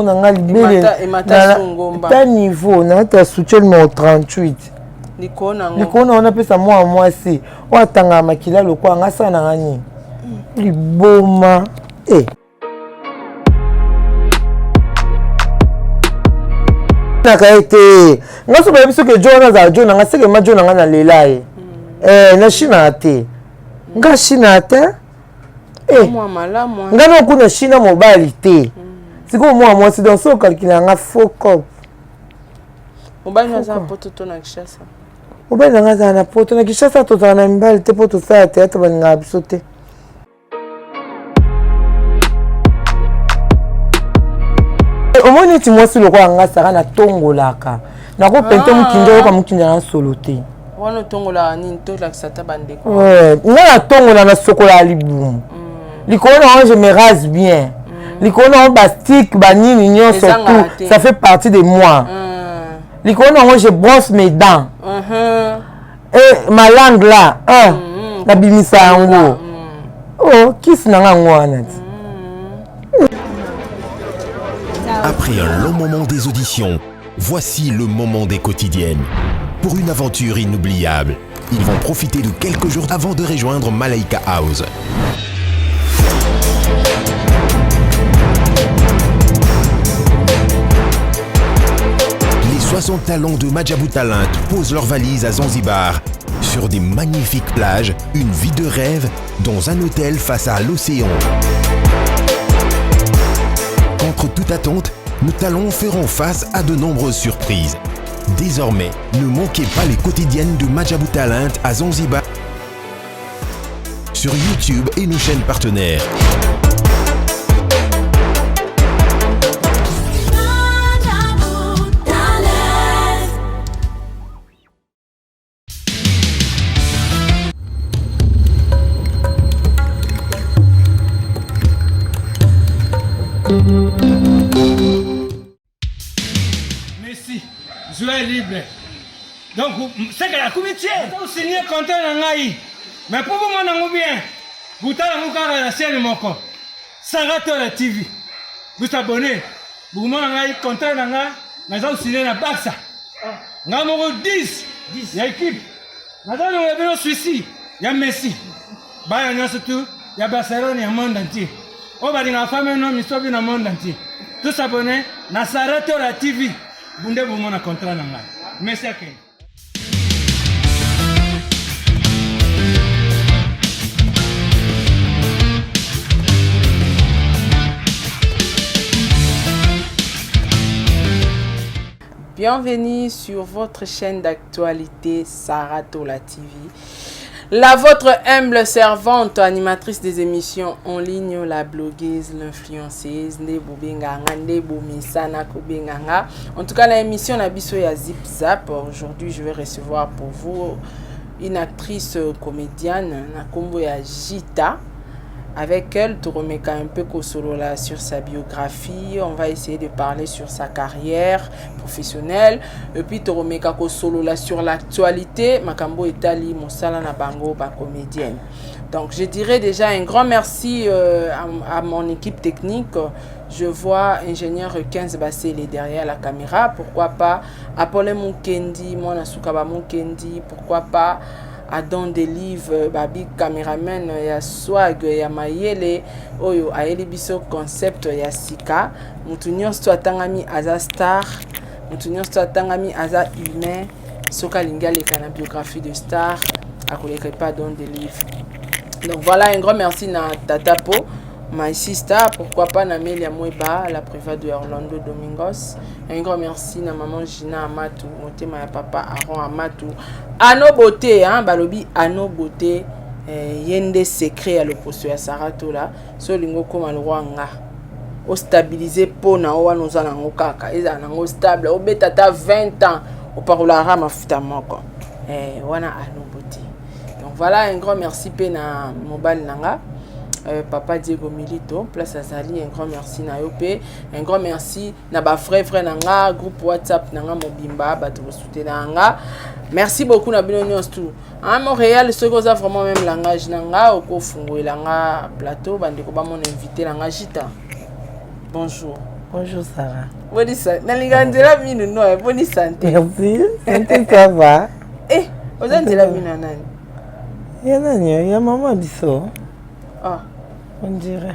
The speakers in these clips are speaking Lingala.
Na nga libele ta niveau nalata soutien numéro 38 likolo na ngo napesa mwana mwasi oyo atangaka makila lokola nga asala na nga nini liboma e naka ye te. Nga so bayebi soki jo wana azala jo na nga, sekema jo na nga nalela ye eh, na shinaka te, nga shinaka te. Eh, nga na kuna shina mobali te, sikoyo mwana mwasi. Donc so okalkile yanga faux cop. Mobali aza poto to na Kinshasa? Mobali na nga azala na poto. Na Kinshasa tozala na mibali te, mpo tosala théâtre, balingaka biso te. Omoni neti mwasi lokola nga Sara, natongolaka, nakopente mokinja, oyoka mokinja na solo te. Wana otongolaka nini? Tolakisa ata bandeko. Nga natongola, nasokolaka libumu likolo na yango, je me rase bien likolo na yango, bastik banini nyonso, tout ça fait partie de moi. Likolo na yango, je brosse mes dents et ma langue là, nabimisa yango. Oh, kisi na nga yango wana ti. Après un long moment des auditions, voici le moment des quotidiennes. Pour une aventure inoubliable, ils vont profiter de quelques jours avant de rejoindre Malaika House. Les 60 talents de Maajabu Talent posent leurs valises à Zanzibar. Sur des magnifiques plages, une vie de rêve dans un hôtel face à l'océan. Contre toute attente, nos talents feront face à de nombreuses surprises. Désormais, ne manquez pas les quotidiennes de Maajabu Talent à Zanzibar sur YouTube et nos chaînes partenaires. Messi, joueur libre. Donc, seke akomi tie osigné contrat na ngai, mais mpo bomona yango bien, botala yango kaka na chaîne moko, Sara Tola TV. Bosabone, bokomona ngai contrat na ngai naza kosigné na Barça. Ngai moko 10 ya équipe, naza longola bino swisi ya Messi. Bana nyonso tu ya Barcelone ya monde entier oyo balingaka fame no misobi na monde entier, tosabone na Sara Tola TV, bunde bomona contrat na ngai. Messi akende. Bienvenue sur votre chaîne d'actualité Sarah Tola TV. La votre humble servante, animatrice des émissions en ligne, la blogueuse, l'influenceuse, nde bobenganga, nde bomesana kobenganga. En tout cas, la émission na biso ya Zip Zap, aujourd'hui je vais recevoir pour vous une actrice comédienne, na kombo ya Gita. Avec elle, tokomeka un peu kosolola sur sa biographie, on va essayer de parler sur sa carrière professionnelle, et puis tokomeka kosolola sur l'actualité, makambo etali mosala na bango ba comédienne. Donc je dirais déjà un grand merci à mon équipe technique. Je vois ingénieur 15 Bassele derrière la caméra, pourquoi pas Apollin Mukendi, mwana Sukaba Mukendi, pourquoi pas Adam Delive, babi caméraman ya swag ya mayele oyo ayeli biso concept ya sika. Mutu nyonso atangami aza star, mutu nyonso atangami aza humain. Soki alingi aleka na biographie de star, akoleka epa Adam Delive. Donc voilà, un grand merci na Tata Po, my sister, pourquoi pas na Melia Mweba, la private de Orlando Domingos. Un grand merci na maman Gina Amatu, motema ya papa Aaron Amatu. Ano beauté, hein, balobi ano beauté, ye nde secret ya loposo ya Sarah Tola. So olingi okóma lokwa nga, ostabilize mpo na o wana oza nango kaka, ezala nango stable, obeta ata 20 ans opakolaka mafuta moko wana ano beauté. Donc voilà, un grand merci mpe na mobali na nga, papa Diego Milito, place azali, un grand merci na yo mpe un grand merci na bavrai vrai na nga, groupe WhatsApp na nga mobimba, bato bosutena nga, merci beaucoup na bino nyonso tu. À Montréal, soki oza vraiment même langage na nga, okofungolela nga plateau, bandeko bamona invité na nga Gita. Bonjour. Bonjour Sarah. Boni santé. Nalinga nzela minu no, eh, boni santé. Merci. Santé ça va. Eh, oza nzela minu ya nani? Ya nani? Ya maman biso. Ah. On dirait.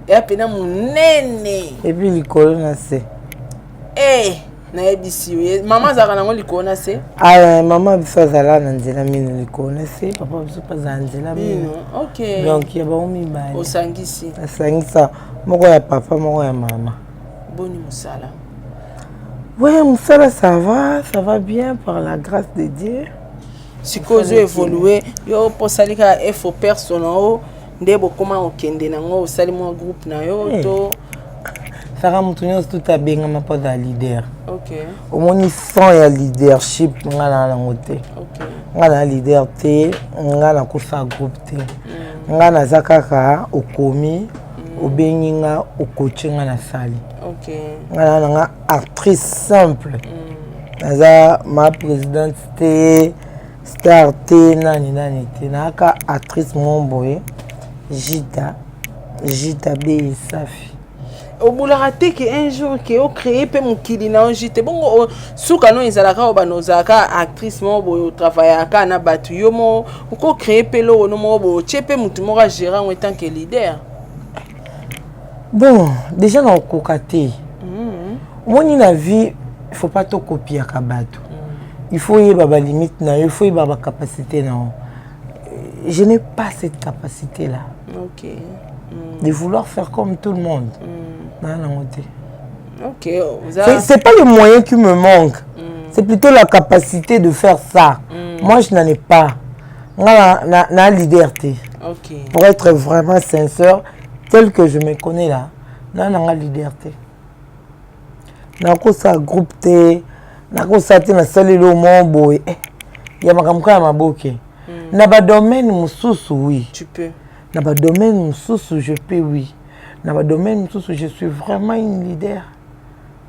Ya pena munene. Et puis likolo na se. Eh, nayebisi yo. Maman azalaka nango likolo na se? Ah, maman biso azala na nzela minu likolo na se, papa biso pe azala nzela minu. OK. Donc ya bango mibale. Osangisi. Asangisa moko ya papa moko ya mama. Boni mosala? Ouais, mosala ça va, ça va bien par la grâce de Dieu. Sikoyo ozo évoluer, yo mpo osali kaka effort perso na yo nde bokoma kokende nango, osali mwa groupe na yo hey. To Sara, moto nyonso tuta abengama mpo aza leader. Okay. Omoni son ya leadership nga na nango te. Okay. Nga na leader te, nga nakosala groupe te. Nga naza kaka okomi, obengi nga, okoche nga na sali. Okay. Nga na nanga actrice simple. Naza ma présidente te, star te, nani nani te. Nayaka actrice moko boye, Jita, Jita B Safi. Obulaka te ke un jour ke ocréer mpe mokili na yo jite bongo suka no ezalaka oyo bana ozalaka actrice moko boye otravaillaka na bato yo moko okocréer mpe eloko no moko boye otie mpe motu moko agérer yango etant que leader. Bon, déjà nakokoka te. Omoni na vie, il faut pas tokopiaka bato. Il faut oyeba balimite na yo, il faut oyeba bacapacité na yo. Je n'ai pas cette capacité là. Ok. De vouloir faire comme tout le monde. Non, non, Ok. C'est pas les moyens qui me manquent. C'est plutôt la capacité de faire ça. Moi, je n'en ai pas. Nga na leader te. Ok. Pour être vraiment sincère, tel que je me connais là, na na leader te. Nakosala groupe te, nakosala te, nasaleli o moko boye. Eh, ya makambo kaka ya maboke. Na badomaine mosusu, oui. Tu peux. Na badomaine mosusu, je peux, oui. Na badomaine mosusu, je suis vraiment une leader.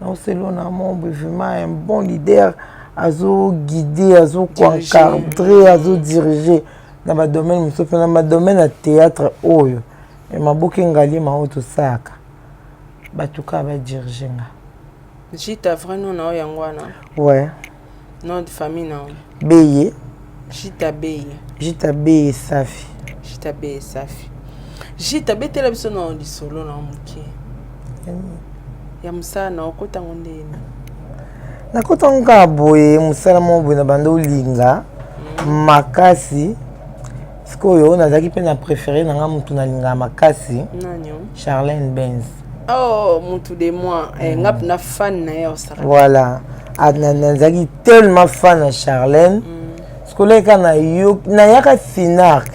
Naoselo na mo boye, vraiment un bon leader, azoguide, azokoencadre, azodirige na badomaine mosusu. Mpe na badomaine ya théâtre oyo ya maboke ngalima oyo tosalaka, bato kaka badirige nga. Jita, vrai nom na yo yango wana? Ouais. Nom de famille na yo? Beye. Jita Beye. Jita Beye Safi. Jita Beye Safi. Jita, betela biso na lisolo na moke ya mosala na okotango ndeni. Nakotango kaka boye, mosala moko boye na banda olinga makasi. Sikoyo nazalaki mpe na préféré na nga, motu nalingaka makasi. Nani? Charlène Benz. Oh, mutu de moi, eh, nga mpena fan na ye osaka. Voilà. Ah, nazalaki tellement fan na Charlène. Sikoyo eka nayaka Sinark,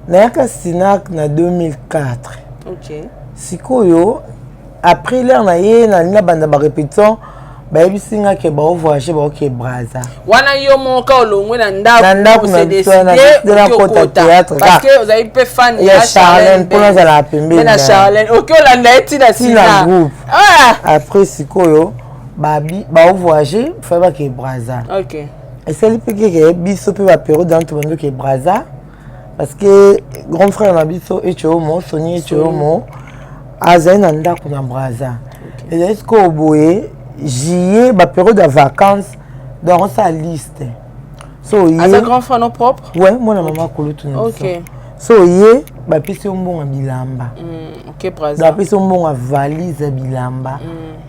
nayaka Sinark na 2004. Sikoyo après l'heure na ye nalingi nabanda barépétition, bayebisi nga ke baovoyage, baoke Braza. Wana yo moko olongwe na Na ndako na biso, na décidé nakota théâtre. Parce que ozali mpe fan ya Charlène, mpo nazala pembeni na na ye. Charlène, oki olanda ye ntina. Ntina groupe. Ah! Après sikoyo babi baovoyage, fai bake Braza. Esali mpe keke biso mpe bapériode wana tobandoki Braza, parce que grand frère na biso Etiomo, Soni Etiomo, azali na ndako na Braza. Ezali sikoyo boye, juillet, bapériode ya vacances, donc osala liste so Aza oye grand frère no propre? Ouais, mwana mama kulutu na biso. So oye, bapesi yo mbongo ya bilamba. Ok, Donc Braza. bapesi yo mbongo ya valise ya bilamba.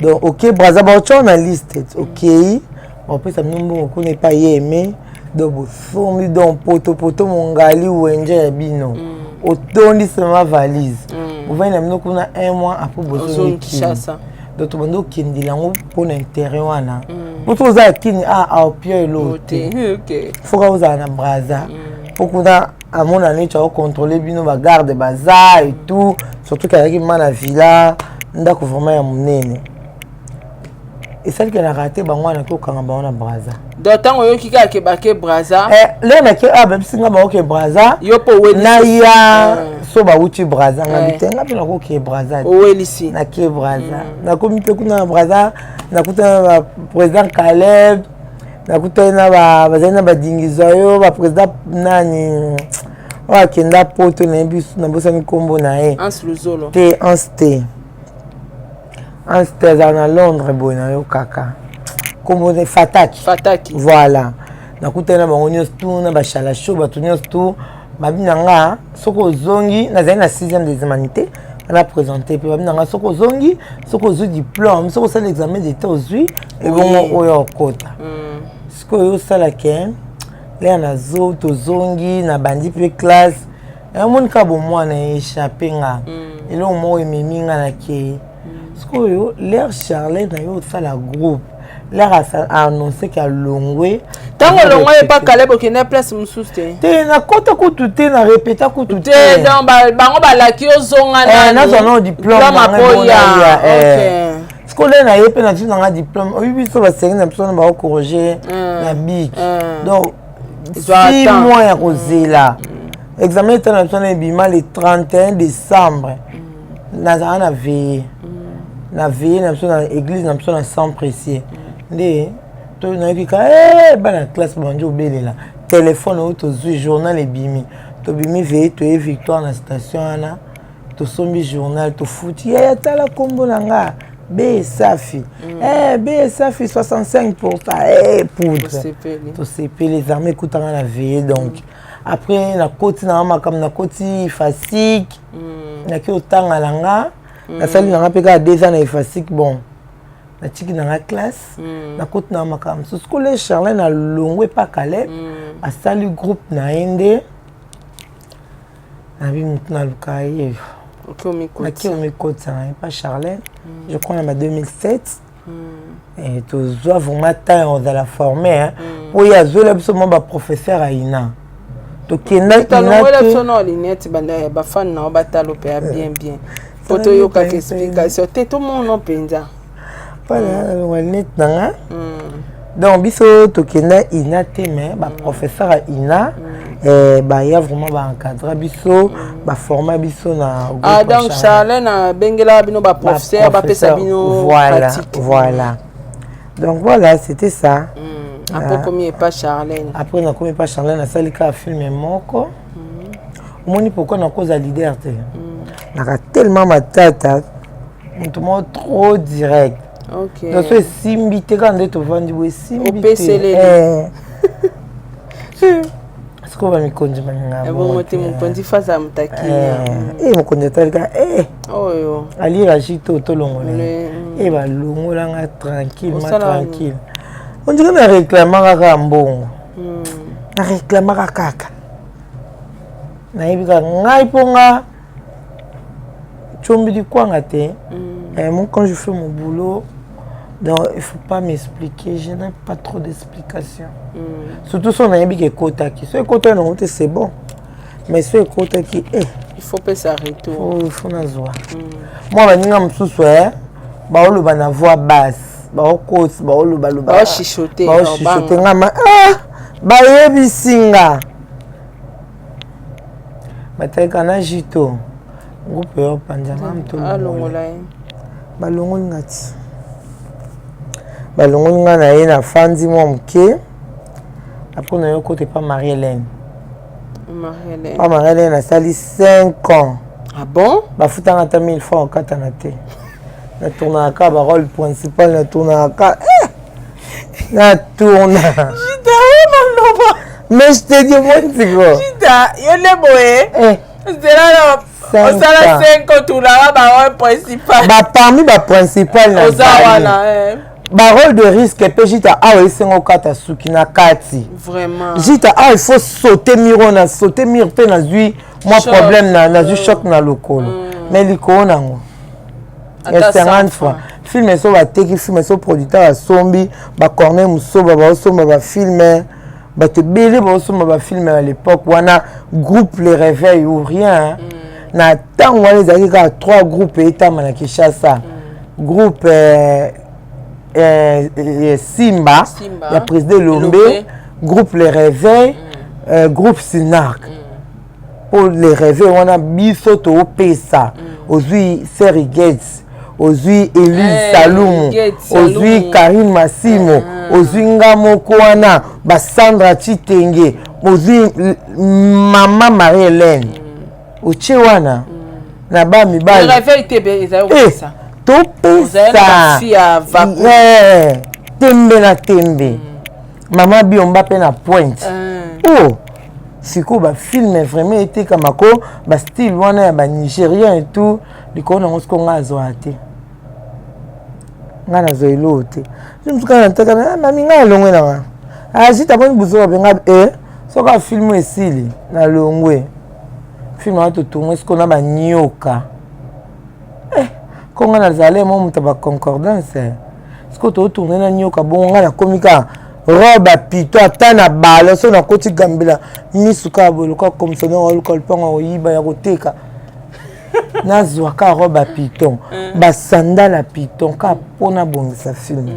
Donc ok, Braza, baotya na liste, okei, bapesa bino mbongo kuna epai ye eme. Donc bosombi, donc potopoto, mongali, wenje ya bino, otondisema valise, bovandi na bino kuna un mois, après Ozongi bozongi. Kinshasa. Donc tobandi okendela yango mpona intérêt wana, po so oza ya Kini a aopia elo te. Te, ok. Foka ozala na Braza, mpo kuna amona neti akocontrôle bino, bagarde baza et tout, surtout ke azalaki ma na villa, ndako vraiment ya monene. Esaliki na rate bango wana, kokanga bango na Braza. Donc ntango oyoki kaka ke bake Braza? Lere nake awa, babisi nga baoke Braza. Yo mpo owelisi? Naya so bawuti Braza, nga Eh. te, nga mpe nakoke Braza te. Owelisi. Nake Braza, nakomi mpe kuna na Braza, nakutana na baprésident Caleb, nakutani na bazali na badingizwa yo, baprésident nani oyo akenda Poto, nayebi nabosani nkombo na ye. Hans Luzolo. Te, Hans te. Anse te azala na Londres boye nayokaka kombo Fataki. Fataki. Voilà. Nakutani na bango nyonso tu na bashalasho bato nyonso tu babi na nga soki ozongi nazali na 6e des humanités na présente mpe babi na nga soki ozongi soki ozwi diplôme soki osali examen d'état ozwi ebongo oyo okota mm. sikoyo osala ke lea nazo tozongi nabandi mpe classe namoni kaka bomwana echappe nga mm. eloko moko ememi nga na kei mm. sikoyo lere charlet na yo osala groupe lere aannonce ke alongwe ntango olongwa ye pa caleb okende place mosusu te te nakota kutu te na repeta kutu te donc bango balaki ozonga eh, nazwa nao diplôme apoya eh. sikoyo lere na ye mpe nazwi nanga diplôme oyebi biso basengi na biso na baokorige mm. na bic donc 6 mois ya kozela mm. examen eta na biso na ebima le 31 décembre mm. nazala na veille mm. na veille na biso na église na biso na sans précieux nde nayoki ka eh, bana classe bandi obelela telefone oyo tozwi journal ebimi tobimi veille toye victoire na station wana tosombi journal tofuti yaya tala nkombo na nga be safi mm. eh, be safi 65 pourcent eh, poudre tosepeli ezarme ekutanga na veille donc mm. après nakoti na nga makambo nakoti ifasik mm. naki otanga na nga mm. nasali na nga mpe kaka deux ans na ifasik bon natiki na nga classe mm. nakoti na makambo mosusu kole charlin alongwe epa caleb mm. asali groupe na ye nde nabi motu naluka ye naki omikotisa na ye pa charlene mm. je crois na ba 2007 mm. eh, tozwa vraiment temps ya kozala forme mpo mm. ye azwela biso mwa baprofesseur ya ina tokenda inalongola biso na linete bafani na yo batalo mpe ya bien bien mpo toyokaka explication te tomona mpenza voilà nalongola linete na nga donc biso tokenda ina te mais baprofesseur ya ina mm. eh, baya vraiment baencadra biso mm. baforma biso na ah, donc charlene abengelaka bino baprofesseur bapesa bino voilà voilà donc voilà c'était ça mm. après ah. komi epa charlene après nakomi epa charlene nasali kaka filme moko omoni pourquoi nakoza leader te naka tellement matata moto moko trop direct okay. donc so esimbi te kaka nde tovandi boye esimbi te eh. sikoyo bamikonzi balinga bongo te mokonzi faza motakinya eh, eh, mokonzi atali kaka eh. oyo alira jito tolongola e balongolanga tranquille ma tranquille ondire na réclamaka kaka mbongo hmm. na réclamaka kaka nayebi kaka ngai mpo nga Tchombi kwanga te. Mm. Et moi, quand je fais mon boulot, donc il faut pas m'expliquer. Je n'ai pas trop d'explications. Mm. Surtout si on a dit que kota qui. Si kota non, c'est bon. Mais si kota qui eh. Il faut pas s'arrêter. Il faut nazwa. Mm. Moi, baninga mosusu eh, baoloba na voix basse, baokosi, baoloba loba. Baochuchoter. Baochuchoter nga ma ah, bayebisi nga. Batalika na jito groupe yo panza nga moto alongola ye balongoli nga ti balongoli nga na ye nafandi mwa moke apres na yo kote pa marie hélène pa marie hélène asali 5 ans ah bon bafutanga ata 1000 francs okatana te na tournaka kaka barole principal na tournaka kaka eh! na tourna jita oyo maloba mais je te dis omoni sikoyo jita yo nde boye eh. nzela na osala 5 otulaka barole principal baparmi baprincipal na oza wana eh. barole de risque mpe jita awa esenga okata suki na kati vraiment jita awa il faut sauter mur oyo na sauter mur mpe nazwi mwa problème nazwi mm. choc na lokolo mm. mais likolo nango ya 50 francs film so bateki film so producteur asombi bacorneille mosoba baosomba bafilme bato ebele baosomba bafilme ya l'époque wana groupe le réveil ou rien mm. na ntango wana ezalaki kaka trois groupe etama na kinshasa mm. groupe euh, euh, euh, simba, simba ya président elombe groupe le réveil mm. euh, groupe sinark mm. mpo le réveil wana biso toopesa mm. ozwi seri gates ozwi elise hey, eh, salumu ozwi karine masimo mm. ozwi nga moko wana basandra chitenge ozwi mama marie hélène mm. otie wana mm. na ba mibali eh, Topesa tembe na tembe. Mama Biomba mpe na pointe. Oh, sikoyo bafilme vraiment etekama ko bastyle wana ya banigérien et tout. Likolo nango sikoyo ngai azwaka te, ngai nazwa eloko te. Mosusu kaka nataka mami, ngai alongwe na nga agite, amoni buzoba mpe ngai e soki afilme esili, nalongwe. Filme wana totourne sikoyo na banioka ko ngai nazala mo moto ya baconcordance. Sikoyo totourne na nioka bongo, ngai nakomi kaka robe ya pito, ata na balo so nakoti gambela misu kaka boye lokola commissionnaire aluka lupango koyiba ya koteka. Nazwa kaka robe ya python, basandale ya python, kaka mpo nabongisa film.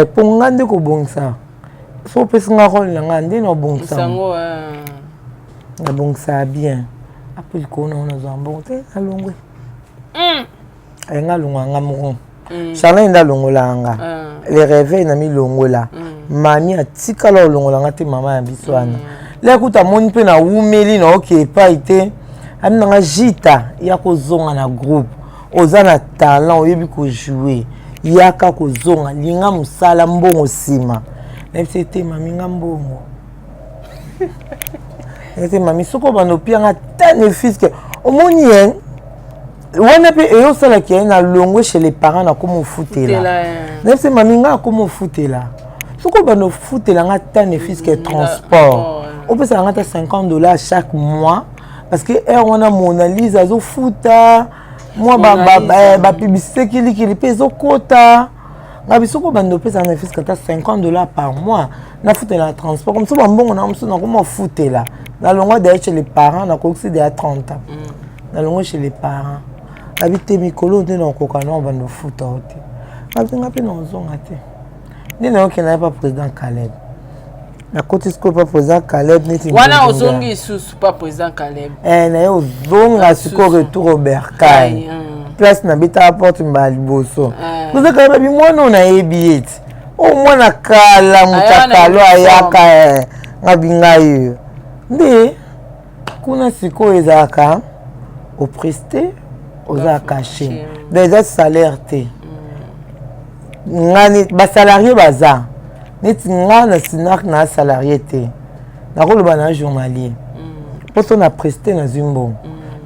Mpo nga nde kobongisa, so opesi nga role na nga nde nabongisa, nabongisaka bien. Apo likolo nango nazwa mbongo te, nalongwe. Ayenga alongwa nga moko, Charlin nde alongolaka nga. Le réveil na milongola, mami atikala olongola nga te. Mama ya biso wana le kuta amoni mpe nawumeli na oke epai te, ami nanga Jita ya kozonga na groupe, oza na talent, oyebi kojouer, yaka kozonga, linga mosala, mbongo nsima. Nayebisi te mami, nga mbongo ete mami soki obanda opianga ata ne fiske omoni ye wana mpe eyosalaki ye nalongwe chez les parents, nakoma ofutela. Nayebisi mami, nga akoma ofutela, soki obanda ofutela nga ata ne fiske transport, opesaka nga ata 50 $ chaque mois, parce que heure wana Monalise azofuta mwa bapublicité kilikili mpe ezokota. Nga biso ko banda opesaka na fiske ata 50 $ par mois, nafutela na transport comme so bambongo na mosusu nakoma ofutela. Nalongwa d'ailleurs chez les parents, nakokisi deya 30 ans, nalongwa chez les parents. Abi te mikolo nde nakoka na banda ofuta o te, abi nga mpe naozonga te. Nde nayokenda ye pa président Caleb, nakoti sikoyo pa président Caleb neti wana ozongi lisusu pa président Caleb. Naye ozonga sikoyo, retour au bercail, place nabetaka porte mbala liboso. Président Caleb abi mwana oyo nayebi ye ti oyo mwana kala, moto akalo ayaka ngabi ngai oyo nde kuna. Sikoyo ezalaka opreste, oza cachet, donc eza salaire te. Ngani basalarié baza neti nga na Sinac, na salarié te, nakoloba na journalier, mpo so na preste nazwi mbongo.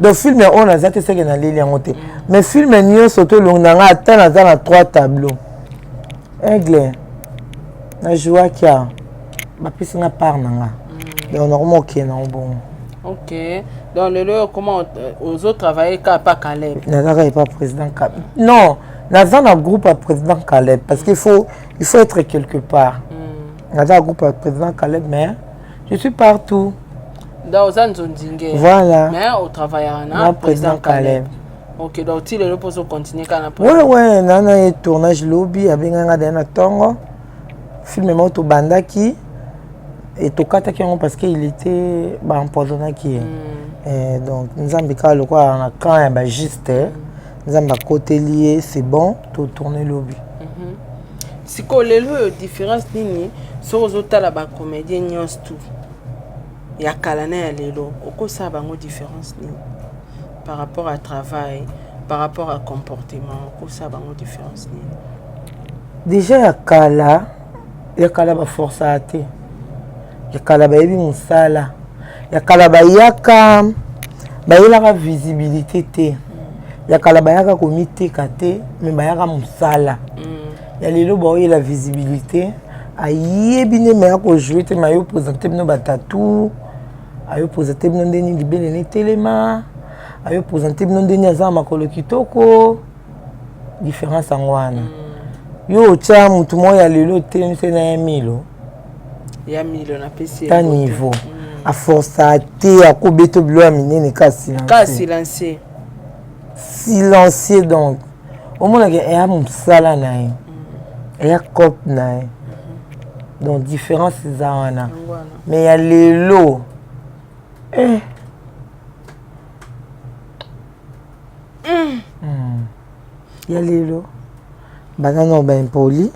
Donc film oyo naza te seke naleli yango te, mais film nyonso tolongi na nga, ata naza na trois tableau aigle najouaki awa, bapesi nga part na nga, donc nakoma okende nango bongo. Ok, donc lelo comment ozotravaille kaka pa Caleb? Nazaka epa président Caleb, non, naza na groupe ya président Caleb, parce qu'il faut être quelque part. Naza na groupe ya président Caleb, mais je suis partout. Donc oza nzonzinge. Voilà. Mais otravaillaka na président Caleb. Ok, donc ti lelo mpo ozocontinue kaka na Ouais, nana ye tournage lobi, abenganga daya na ntongo. Film moko tobandaki e tokataki yango parce que il était baempoisonnaki ye. Donc Nzambe kaka lokola na camp ya bajuste, Nzambe akoteli ye, c'est bon, totourne lobi. Sikoyo lelo oyo différence nini soki ozotala bacomédien nyonso tu ya kala na ya lelo, okosala bango différence nini par rapport à travail, par rapport à comportement? Okosala bango différence nini? Déjà ya kala, ya kala baforçaka te, ya kala bayebi mosala, ya kala bayaka bayelaka visibilité te, ya kala bayaka komiteka te, me bayaka mosala. Ya lelo baoyela visibilité, ayebi nde me akojoue te, me ayo présente bino batatu, ayo présente bino ndeni libele netelema, ayo présente bino ndeni aza na makolo kitoko. Différence yango wana. Yo otya motu moko ya lelo otelemisi na ya milo. Ya milo napesi. Ta niveau aforça te, akobeta bilo ya minene ka ka silencieux. Silencieux, donc omonaka eya mosala na ye, eya cope na ye, donc différence eza wana. Mais ya lelo eh. Ya lelo baza na baimpoli,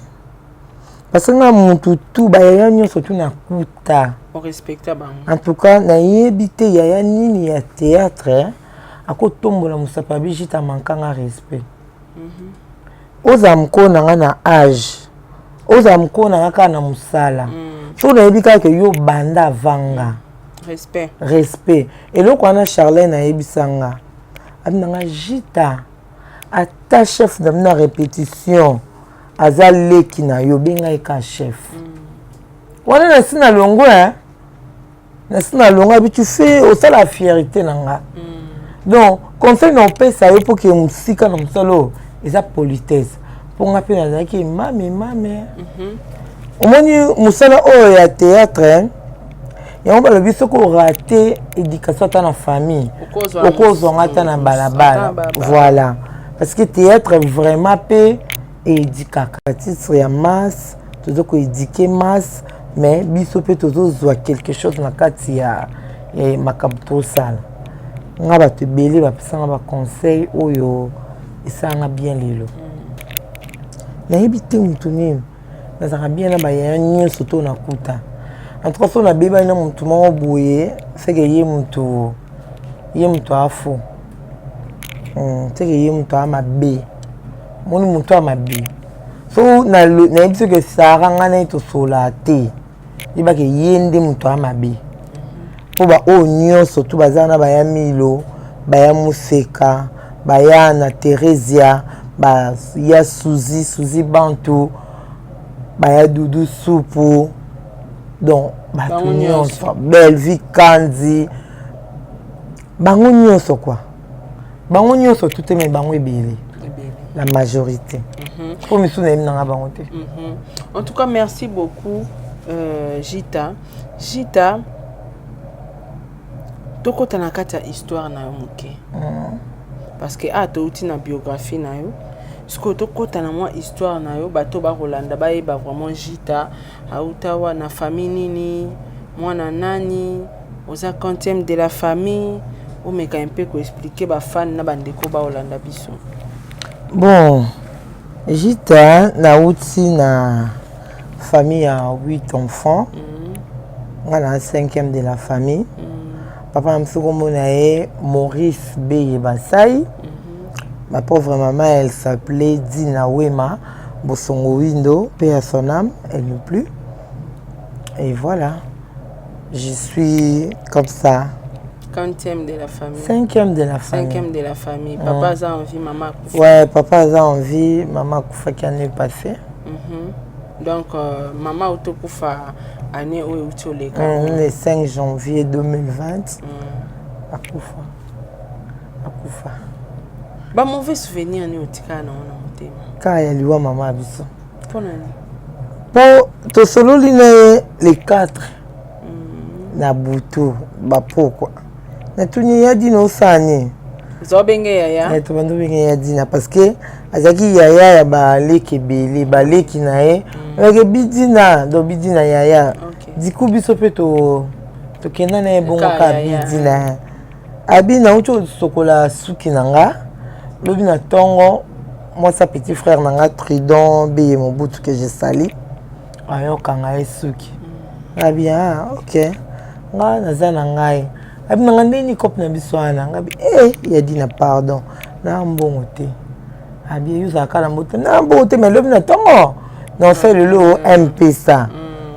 parce que nga mutu tu bayaya nyonso tu nakuta. Orespecta bango. En tout cas nayebi te yaya nini ya théâtre akotombola mosapi abijita mankanga respect. Ozala mokolo na nga na age, ozala mokolo na nga kaka na mosala, soki nayebi kaka ke yo banda avanga. Respect. Respect. Eloko wana Charlene ayebisa nga, abi na nga: "Jita, ata chef na bino na répétition aza leki na yo, benga ye ka chef." Wana nasi na longo, nasi na longo. Abi: "Tu fais, osala fierté na nga." Donc conseil na opesa yo mpo ke mosika na mosala oyo eza politesse, mpo nga mpe nazalaki mame mame. Omoni mosala oyo ya théâtre, yango balobi soki orater éducation ata na famille, okozwanga ata na balabala. Voilà, parce que théâtre vraiment mpe eéduquaka. Titre ya masse, toza koéduquer masse, mais biso mpe tozozwa quelque chose na kati ya makambo tosala. Nga bato ebele bapesanga baconseil oyo esalanga bien. Lelo nayebi te motu nini nazalaka bien na bayaya nyonso to nakuta. En tout cas, so nabebani na motu moko boye, seke ye motu, ye motu afo, seke ye motu aya mabe. Moni motu ya mabe, so nayebi soki Sara ngai na ye tosolaa te, yebake ye nde moto aya mabe. Mpo baoyo nyonso tu baza wana, baya Milo, baya Moseka, baya na Theresia, baya Suzi, Suzi Bantu, baya Dudu Supu, donc bato nyonso, Belvi Kanzi, bango nyonso quoi, bango nyonso tu te, me bango ebele, la majorité, mpo misu nayebi nanga bango te. En tout cas, merci beaucoup, Jita. Jita, tokɔta na kati ya histoire na yo moke, parce que a touti na biographie na yo. Sikoyo tokɔta na mwa histoire na yo, bato bakolanda bayeba vraiment Jita auta wa na famille nini, mwana nani, oza quantième de la famille. Omeka mpe koexpliquer bafans na bandeko baolanda biso. Bon, Jita nauti na famille ya 8 enfants. Nga na cinquième de la famille. Papa na biso, kombo na ye Maurice Beye Basai. Ma pauvre maman, elle s'appelait Dina Wema Bosongo Windo, paix à son âme, elle n'est plus. Et voilà, je suis comme ça. Quantième de la famille? Cinquième de la famille. Cinquième de la famille. Papa aza en vie, mama akufa? Ouais, papa aza en vie, maman akufaki année passée. Donc mama autokufa année oyo euti oleka? Le 5 janvier 2020. Akufa, akufa. Bamauvais souvenir nini otikala nango na motema? Kaka ya liwa mama ya biso. Mpo nani? Mpo tosololi na ye le 4 na butu bapokwa. Natuni ya Dina: "Osala nini?" Ozobenge yaya? Eh, tobandi obenge ya Dina parce que azalaki yaya ya baleki ebele, baleki na ye oyaki bidina, donc bidina yaya. Diku biso mpe tokenda na ye bongo. Kaka kaka yaya. Bidina abi nauti osokola suki na nga lobi na ntongo. Mwasi ya petit frère na nga, Tridon Beye Mobutu, que je sali, ayokanga ye suki. Abi: "Ah, ok, nga naza na ngai." Abi na nga: "Ndeni cope na biso wana?" Ngabi: "E ya Dina, pardon, na mbongo te." Abi: "Yo ozalaka na mbongo te?" "Na mbongo te, mais lobi na ntongo naosala lelo Mpesa."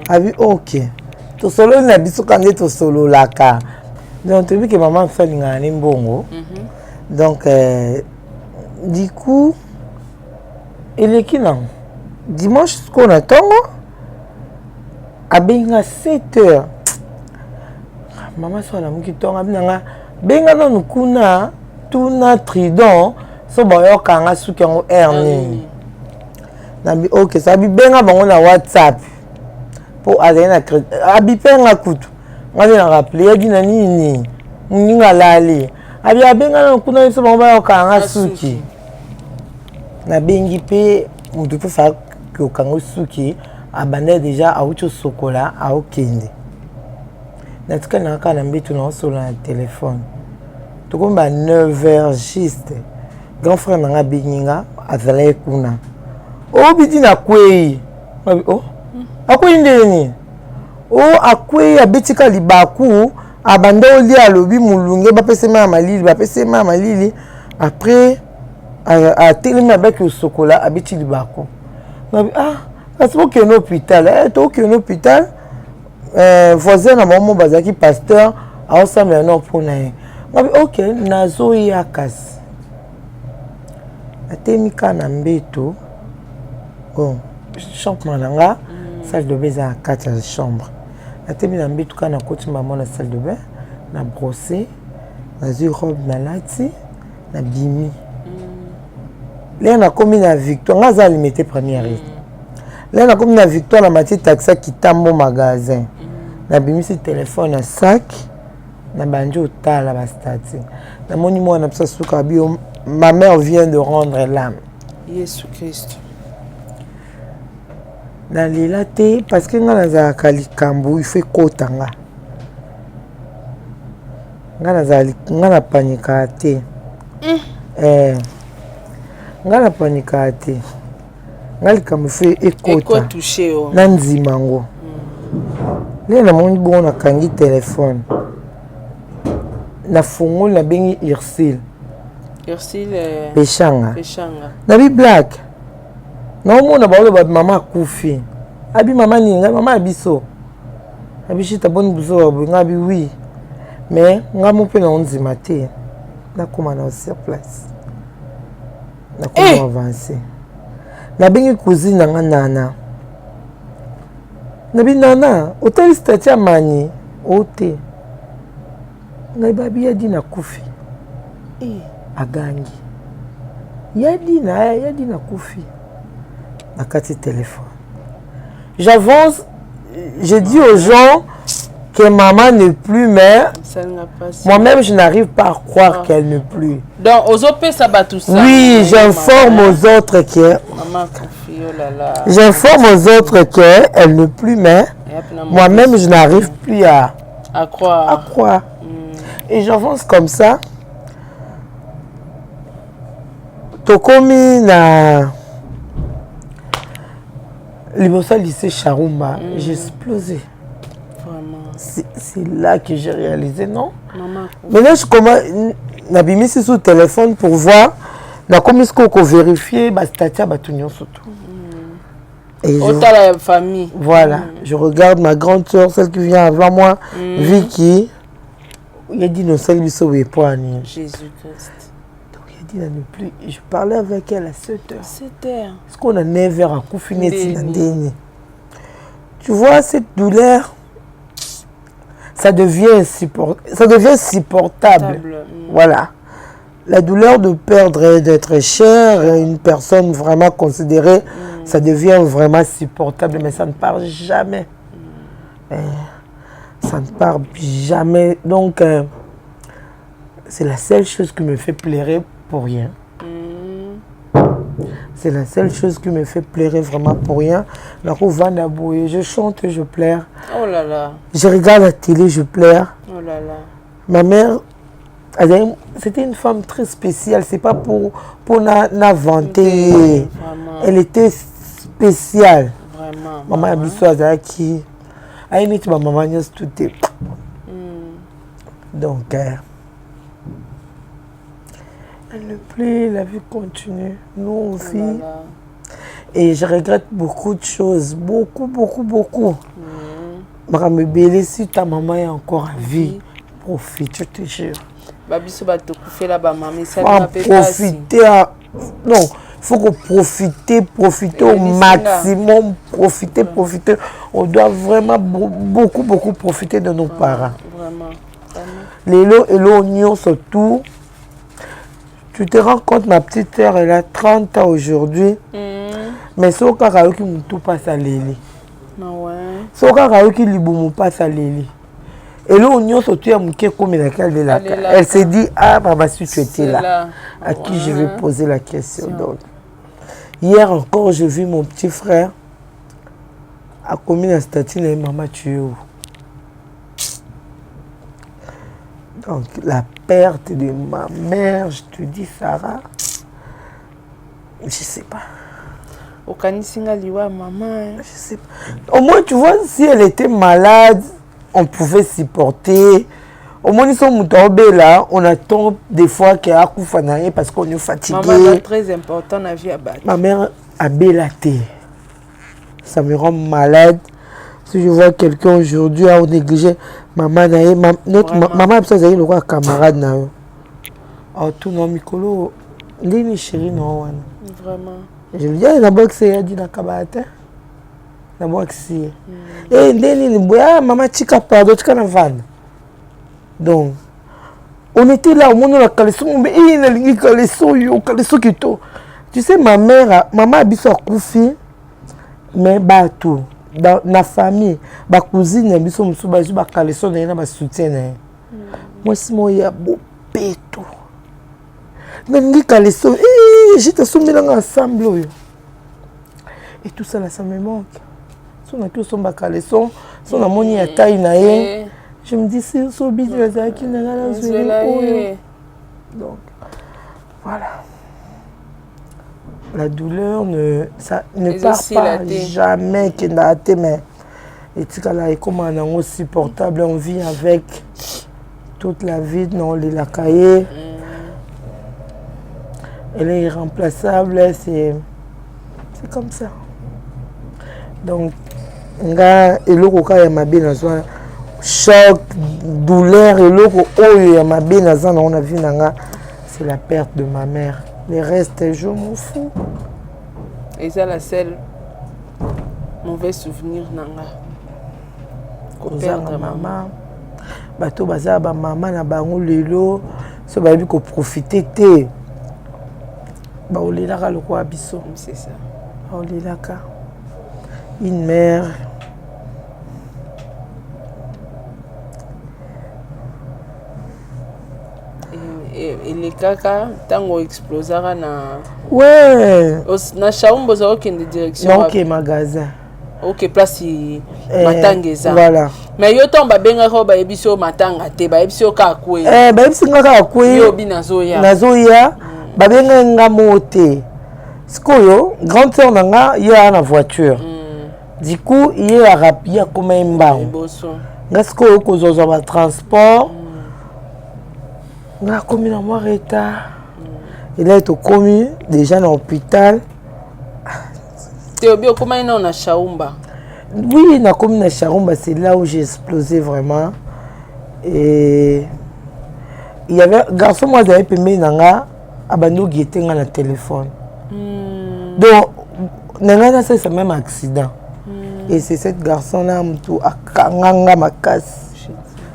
Abi: "Ok." Tosololi na biso ka nde tosololaka. Donc toyebi ke mama biso alingaka ne mbongo. Donc du coup eleki nango dimanche. Sikoyo na ntongo abengi nga 7 heures. Mama so alamuki ntongo, abi na nga: "Benga nanu kuna, tuna Tridon so bayokanga suki yango heure nini." Nabi: "Ok." So abi: "Benga bango na WhatsApp," mpo azali na abi mpe nga kutu nga nde na rappeler yaki na nini, moninga alali. Abi: "Abenga nanu kuna biso bango bayokanga suki." Nabengi mpe motu mpe fa kokanga suki, abanda déjà awuti osokola, aokende. Natikali na kaka na mbeto, naosolola na telefone. Tokomi ba 9 heures juste, grand frère na nga abengi nga, azalaki kuna. Obidi na kwei. O akwei ndenge nini? O akwei, abetika libaku, abanda olia, alobi molunge, bapesa mai ya malili, bapesa mai ya malili. Après Atelemi, abaki kosokola, abeti libaku. Ngabi: "Ah, kasi bokende hôpital." Eh, tokende hôpital. Voisin na bango mo bazalaki pasteur, aosambela no mpo na ye. Ngabi: "Ok, nazoya." Kasi atemi kaka na mbeto. Bon, chambre na nga, salle de bain eza na kati ya chambre. Natemi na mbeto kaka, nakoti mama na salle de bain, na brosse, nazwi robe, nalati, nabimi. Lere nakomi na Victoire, nga aza Limete Première. Lere nakomi na Victoire, na mati taxi ya Kitambo magasin, nabimisi telefone na sac, nabandi otala bastatuts, namoni mwana biso asuka bio: "Ma mère vient de rendre l'âme." Yesu Kristo! Nalela te, parce que nga nazalaka likambo, il faut ekota nga. Nga nazala, nga napanikaka te. Eh, nga napanikaka te. Nga likambo il faut ekota ekotouche yo. Na ndima yango. Nde namoni bongo, nakangi telefone, nafungoli, nabengi Ursile. Ursile. Peshanga. Peshanga. Nabi: "Black, naomona baoloba mama akufi." Abi: "Mama nini?" Ngai: "Mama ya biso." Abi: "Shita, boni buzoba boye?" Ngai abi: "Oui, mais ngai mo mpe naondima te. Nakóma na sur place, nakóma." Eh! Avance, nabengi cousine na nga Nana. Nabi: "Nana, otali statut ya mani o te?" Ngai babi ya Dina akufi. Agangi: "Ya Dina, ya Dina akufi!" Na kati téléphone, j'avance, je dis aux gens que maman n'est plus, mais Esalinga mpasi. moi-même, je n'arrive pas à croire Ah. qu'elle n'est plus. Donc ozopesa bato sango. Oui, j'informe aux autres que Mama akufi, oh là là! J'informe aux autres que elle n'est plus, mais moi-même, je n'arrive plus à à croire. À croire. Et j'avance comme ça. Tokomi na liboso ya lycée Charumba, j'ai explosé. Vraiment. C'est là que j'ai réalisé, non. Mama. Maintenant, je commence, nabimisi sur téléphone pour voir, nakomi sikoyo kovérifier bastatuts ya bato nyonso to. Et Otala ya famille. Voilà, je regarde ma grande soeur, celle qui vient avant moi, Vicky. Il a dit non, celle biso boye po ani. Jésus Christ! Donc il a dit n'est plus. Je parlais avec elle à 7 heures. 7 heures. Est-ce qu'on a 9 heures akufi neti na Ndeni. Ndeni. Tu vois, cette douleur, ça devient supportable. Table. Voilà. La douleur de perdre d'être cher, une personne vraiment considérée, ça devient vraiment supportable, mais ça ne part jamais. Ça ne part jamais. Donc, c'est la seule chose qui me fait pleurer pour rien. C'est la seule chose qui me fait pleurer vraiment pour rien. Nakovanda boye, je chante, je pleure. Oh là là! Je regarde la télé, je pleure. Oh là là! Ma mère, c'était une femme très spéciale. C'est pas pour na vanter. Vraiment. Elle était spéciale. Vraiment. Maman ya biso azalaki aye neti bamama nyonso tu te. Donc, elle ne plus, la vie continue. Nous, on Oh vit. là là. Et je regrette beaucoup de choses. Beaucoup, beaucoup, beaucoup. Makambo ebele, si ta maman est encore à vie, profite, je te jure. Babiso bato tokufela bamama Faut esalinga en mpe pasi. profiter. Non, faut qu'on profiter, profiter au Elinga. maximum, profiter, profiter. On doit vraiment beaucoup, beaucoup profiter de nos parents. Vraiment, vraiment. Lelo, et l'oignon surtout. Tu te rends compte, ma petite sœur, elle a 30 ans aujourd'hui. Mais soki kaka ayoki motu mpasi, aleli. Ah ouais. Soki kaka ayoki libumu mpasi, aleli. Eloko nyonso to ya moke ekomelaki, alelaka. Alelaka. Elle s'est dit: "Ah maman, si tu étais C'est là, là. à qui je vais poser la question?" Tiens. Donc hier encore, j'ai vu mon petit frère akomi na statut na ye: "Mama, tu es où?" Donc la perte de ma mère, je te dis, Sarah, je sais pas. Okanisi nga liwa ya mama, hein. Je sais pas. Au moins, tu vois, si elle était malade, on pouvait supporter. Omoni so moto aobela, on attend des fois ke akufa na ye parce qu'on est fatigué. Maman très important na vie ya bato. Ma mère abela te, ça me rend malade si je vois quelqu'un aujourd'hui a négligé mama na ye. Notre mama biso azali lokola camarade na yo, otuna mikolo ndeni chéri na yo wana. Vraiment. Je lui dis na boxe ya di na kabaya te, nabwakisi ye. E nde nini boye? Ah mama, tika, pardon, tika na vanda. Donc on était là, omoni na caleçon mombe e nalingi caleçon oyo, caleçon kito. Tu sais, ma mère, mama ya biso akufi, mais bato na famille, bacousine na biso mosusu bazwi bacaleçon na ye na basoutien na ye. Mwasi moko ya bopeto, nalingi caleçon jite asombelanga ensemble oyo et tout ça là, ça me manque. So naki osomba caleçon, so namoni ya taille na ye, je me dis si so bidi nazalaki na nga nazweli oyo. Donc voilà, la douleur ne, ça ne part pas jamais, ekendaka te, mais etikala ekómaa nango supportable. On vit avec toute la vie. Na olelaka ye, elle est irremplaçable, c'est comme ça. Donc nga eloko kaka ya mabe nazwa, choc, douleur, eloko oyo ya mabe naza nango na vie na nga, c'est la perte de ma mère. Le reste, je m'en fous. Eza la seule mauvais souvenir na nga. Kozanga mama, bato baza bamama na bango lelo, so bayebi koprofite te, baolelaka lokola biso. C'est ça. Baolelaka une mère. Elekaka ntango explosaka na Ouais. Na Shaumba, oza okende direction? Naoke magasin. Ok, place matanga eza. Voilà. Mais yo, ntango babengaka oyo, bayebisi yo matanga te, bayebisi yo kaka kwei? Eh, bayebisi nga kaka kwei. Yo obi nazoya. Nazoya. Babengaki nga moo te. Sikoyo grande sœur na nga, ye aya na voiture, du coup ye arapi, akoma ye mbango. Liboso. Nga sikoyo kozwazwa batransport, nga akomi na mwa retard. Elai tokomi déjà na hôpital. Te, obi okomaki nao na Shaumba? Oui, nakomi na Shaumba, c'est là où j'ai explosé vraiment. Et il y avait garçon moko azali pembeni na nga, abandi oguetter nga na téléphone. Donc na ngai nasalisa même accident. Et c'est cette garçon là motu akanga nga makasi,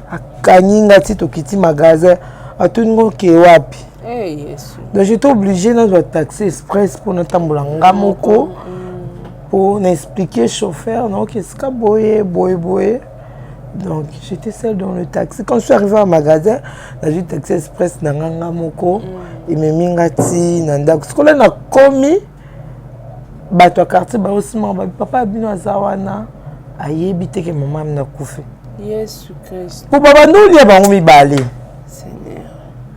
akangi nga ti tokiti magasin, atuni ngo oke wapi. Hey, Yesu. Donc j'étais obligé nazwa taxi express mpo natambola nga moko, mpo na expliquer chauffeur naoki esika boye boye boye. Donc j'étais seule dans le taxi. Quand je suis arrivé au magasin, nazwi taxi express na nga, nga moko, ememi nga ti na ndako. Sikola nakomi, bato ya quartier baosimaka, babi papa ya bino aza wana, ayebi te ke mama ami nakufi. Yesu Christ. Mpo babandi olia bango mibale. Seigneur.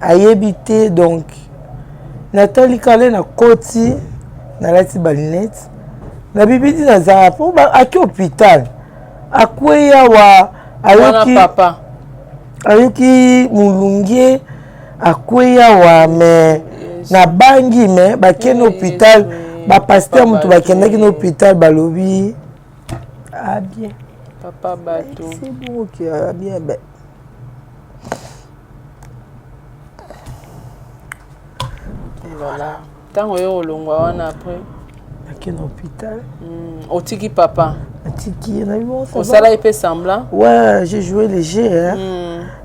Ayebi te. Donc natali kale, nakoti, nalati balunettes, nabibidi nazala mpo aki hôpital, akwei awa. Wana ayoki papa. Ayoki molungie, akwei awa, mais nabangi, mais bakende hôpital, bapasteur moto bakendaki na hôpital, balobi ah bien. Papa bato. C'est bon, ok, ah bien, ben. Voilà, ntango oyo olongwa wana après? Nakende hôpital. Otiki papa? Natiki ye, nabi bon, ça va. Osala ye mpe semblant? Ouais, j'ai joué léger, hein.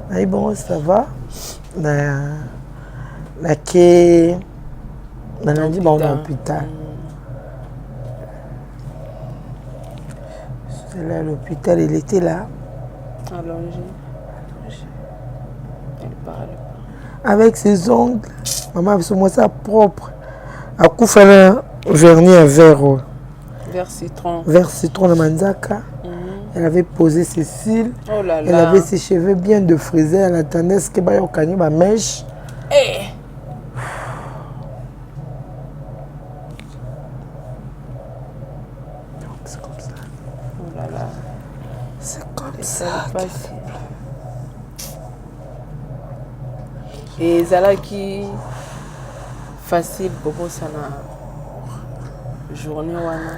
Nabi bon, ça va. Na nake, nalandi bango na hôpital. Je suis allée à l'hôpital, il était là. Allongé, elle parle pas. Avec ses ongles. Mama biso mwasi propre, akufa na vernis ya vert oyo. Vert citron. Vert citron na manzaka. Elle avait posé ses cils. Oh là Elle là. avait ses cheveux bien défrisés, elle attendait ce que bayokani bamèche. Eh. Donc c'est comme ça. Oh là là. C'est comme ça. Esali pasi. Ezalaki facile kobosana journée wana?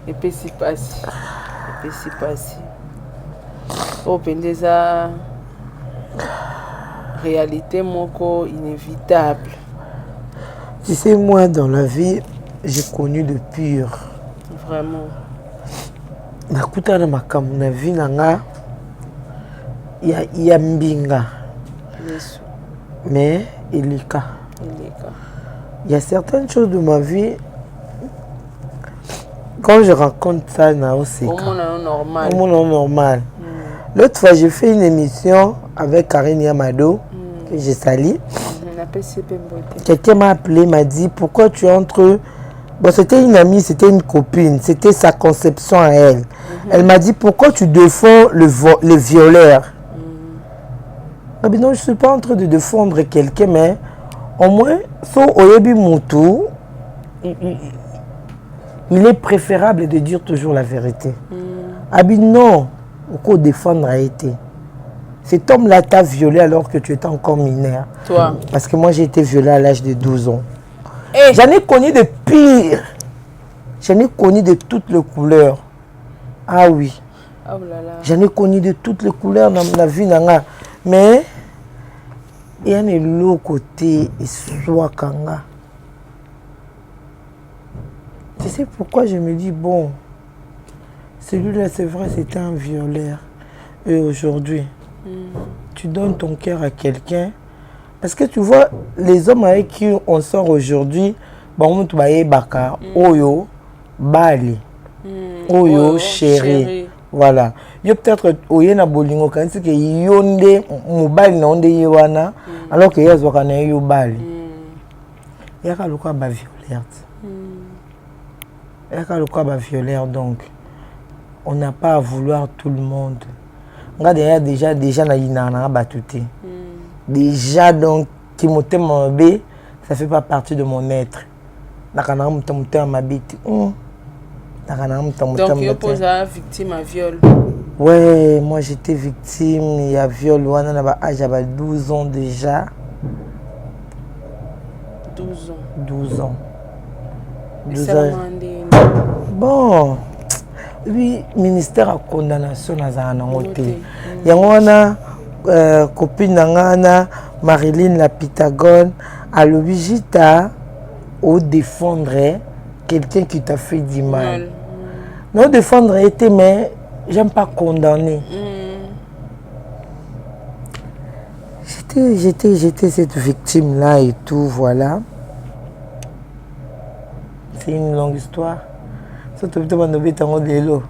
Epesi pasi, epesi pasi. Oyo mpenza eza réalité moko inévitable. Tu sais, moi, dans la vie, j'ai connu de pire. Vraiment. Nakutana na makambo na vie na nga ya mbinga. Yesu. Mais eleka. Eleka. Il y a certaines choses de ma vie, quand je raconte ça, na oseka. Omona normal. Omona normal. L'autre fois, j'ai fait une émission avec Karine Yamado, que j'ai sali. Napesi mpe mbote. Quelqu'un m'a appelé, m'a dit pourquoi tu entres. Bon, c'était une amie, c'était une copine, c'était sa conception à elle. Elle m'a dit pourquoi tu défends les violeurs. Ah ben non, je suis pas en train de défendre quelqu'un, mais au moins, so oyebi mutu, il est préférable de dire toujours la vérité. Abi non, pourquoi défendre a été. Cet homme-là t'a violé alors que tu étais encore mineur. Toi. Parce que moi, j'ai été violée à l'âge de 12 ans. Eh. J'en ai connu de pire. J'en ai connu de toutes les couleurs. Ah oui. Oh là là. J'en ai connu de toutes les couleurs dans la vie. Nanga. Mais, il y a un côté, eswaka nga. Tu sais pourquoi je me dis, bon, celui-là, c'est vrai, c'était un violeur. Et aujourd'hui, tu donnes ton cœur à quelqu'un. Parce que tu vois, les hommes avec qui on sort aujourd'hui, bon, tu vas baka, oyo, bali, oyo, chéri. Voilà. Yo peut-être oye na bolingo kanisi ke yo nde mobali na yo nde ye wana, alors que ye azwaka na ye yo bali. Yaka lokola bavioleur te. Yaka lokola bavioleur. Donc on n'a pas à vouloir tout le monde. Nga derrière, déjà nayinaka nanga bato te déjà. Donc ki motema mabe, ça fait pas partie de mon être. Naka nanga moto motema mabe te. Naka nanga moto Donc motema yo te. mpo oza victime ya viol? Ouais, moi j'étais victime ya viol wana na ba âge ya ba 12 ans déjà. 12 ans? 12 ans. 12 ans. Esalama ndenge? Bon, oui, ministère ya condamnation nazala nango te. Te. Yango wana copine na nga wana, Marilyn la Pythagone, alobi Jita odéfendre quelqu'un qui t'a fait du mal. Mal. Non, défendre été, mais j'aime pas condamner. J'étais cette victime là et tout, voilà. C'est une longue histoire. Surtout plutôt lelo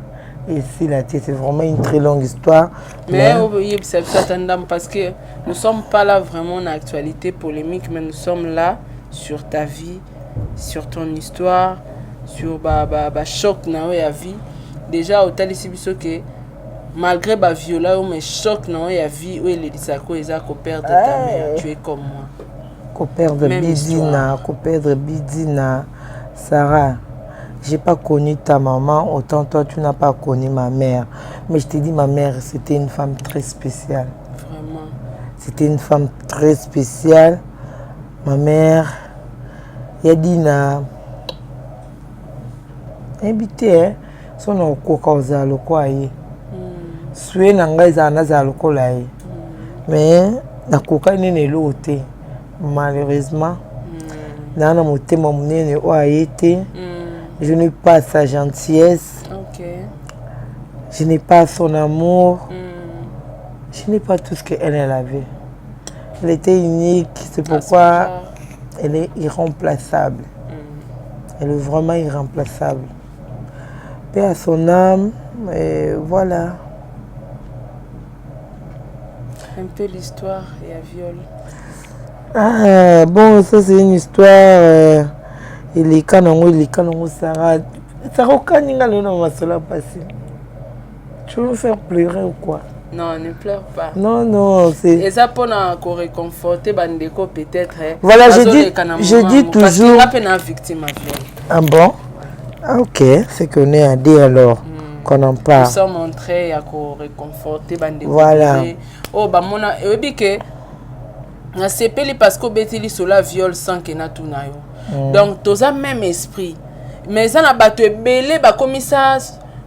esila te. C'est vraiment une très longue histoire. Mais oyebisa biso ata ndambo, parce que nous sommes pas là vraiment en actualité polémique, mais nous sommes là sur ta vie, sur ton histoire, sur ba choc na yo ya vie. Déjà otalisi biso ke malgré baviola yo, mais choc na yo ya vie oyo elelisaka oyo eza koperdre ta mère. Tu es comme moi. Koperdre Même Bidina, histoire. Koperdre Bidina. Sarah, j'ai pas connu ta maman, autant toi tu n'as pas connu ma mère. Mais je t'ai dit, ma mère, c'était une femme très spéciale. Vraiment. C'était une femme très spéciale. Ma mère, Yadina, nayebi te so na okoka kozala lokola ye. Souhait na ngai ezala nazala lokola ye, mais nakoka nini eloko te, malheureusement. Naa na motema monene oyo aye te. Je n'ai pas sa gentillesse. Je n'ai pas son amour. Je n'ai pas tout ce qu'elle, elle avait. Elle était unique, c'est pourquoi elle est irremplaçable. Elle est vraiment irremplaçable. Paix à son âme, et voilà. Un peu l'histoire ya viol. Ah, bon, ça c'est une histoire. Eleka nango, eleka nango, Sarah. Sarah, okaninga lelo na masolo ya pasi. Tu veux me faire pleurer ou quoi? Non, ne pleure pas. Non, non, c'est. Eza mpona koréconforter bandeko peut-être, eh. Voilà, Bazoleka na je moment dis yango. Parce que toujours- nga mpe na victime ya viol. Ah bon? Ah, ok, c'est qu'on est à deux alors. Qu'on en parle. Nous sommes en train ya ko réconforter bandeko. Voilà. Oyo bamona, oyebi ke nasepeli parce que obeti lisolo ya viol sans ke natuna yo. Donc toza même esprit, mais eza na bato ebele bakomisa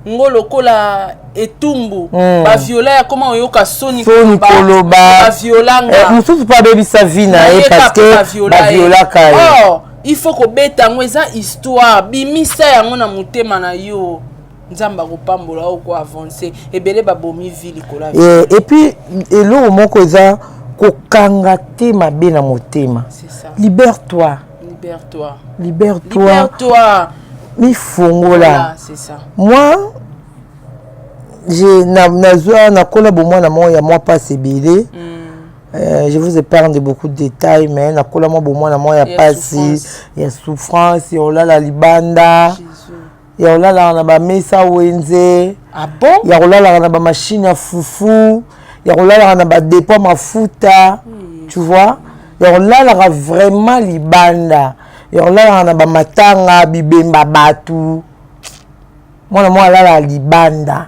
ngo lokola etumbu. Baviola ya koma oyoka soni. Soni koloba. Baviola nga. Mosusu mpo abebisa vie na ye parce que baviolaka ye. Or il faut kobeta yango, eza histoire, bimisa yango na motema na yo, Nzambe akopambola oyo koavance. Ebele babomi vie likolo ya Et puis eloko moko eza kokanga te mabe na motema. C'est ça. Libère-toi. Libère-toi. Libère-toi. Libère-toi. Mifongola. Voilà, c'est ça. Moi, j'ai nazwa, nakola bomwana moko ya mwa mpasi ebele. Je vous épargne de beaucoup de détails, mais nakola mwa bomwana moko ya Ya pasi, souffrance. Ya souffrance, ya kolala libanda, Jésus. Ya kolalaka na bamesa wenze, Ah bon? Ya kolalaka na bamashine ya fufu, ya kolalaka na badépôt mafuta, tu vois, ya kolalaka vraiment libanda, ya kolalaka na bamatanga, bibemba bato. Mwana moko alalaka libanda.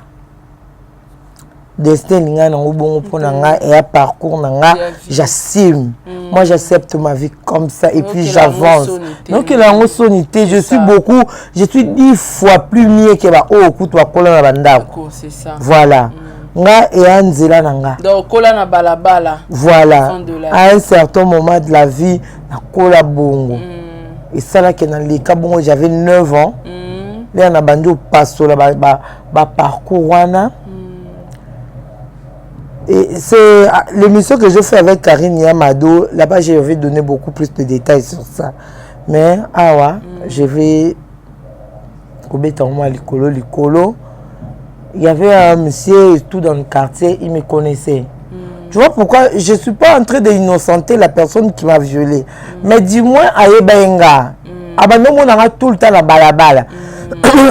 Destin elingai nango bongo mpo na nga, eya parcours na nga. Ya vie. J'assume, moi j'accepte ma vie comme ça et puis Nokela yango j'avance. soni te. Nokela yango soni te. Je suis ça. beaucoup, je suis 10 fois plus mieux ke baoyo kutu bakola na bandako. C'est ça. Voilà, nga eya nzela na nga. Donc okola na balabala. Voilà. Fin de la À un certain moment de la vie, nakola bongo, esalaki naleka bongo. J'avais 9 ans lera na bandi opasola baparcours wana. Et c'est l'émission que je fais avec Karine Yamado. Là-bas, je vais donner beaucoup plus de détails sur ça. Mais, awa, je vais kobeta mwa likolo likolo. Il y avait un monsieur et tout dans le quartier, il me connaissait. Tu vois pourquoi je suis pas en train d'innocenter la personne qui m'a violé. Mais du moins, ayeba nga. Abando monanga tout le temps na balabala.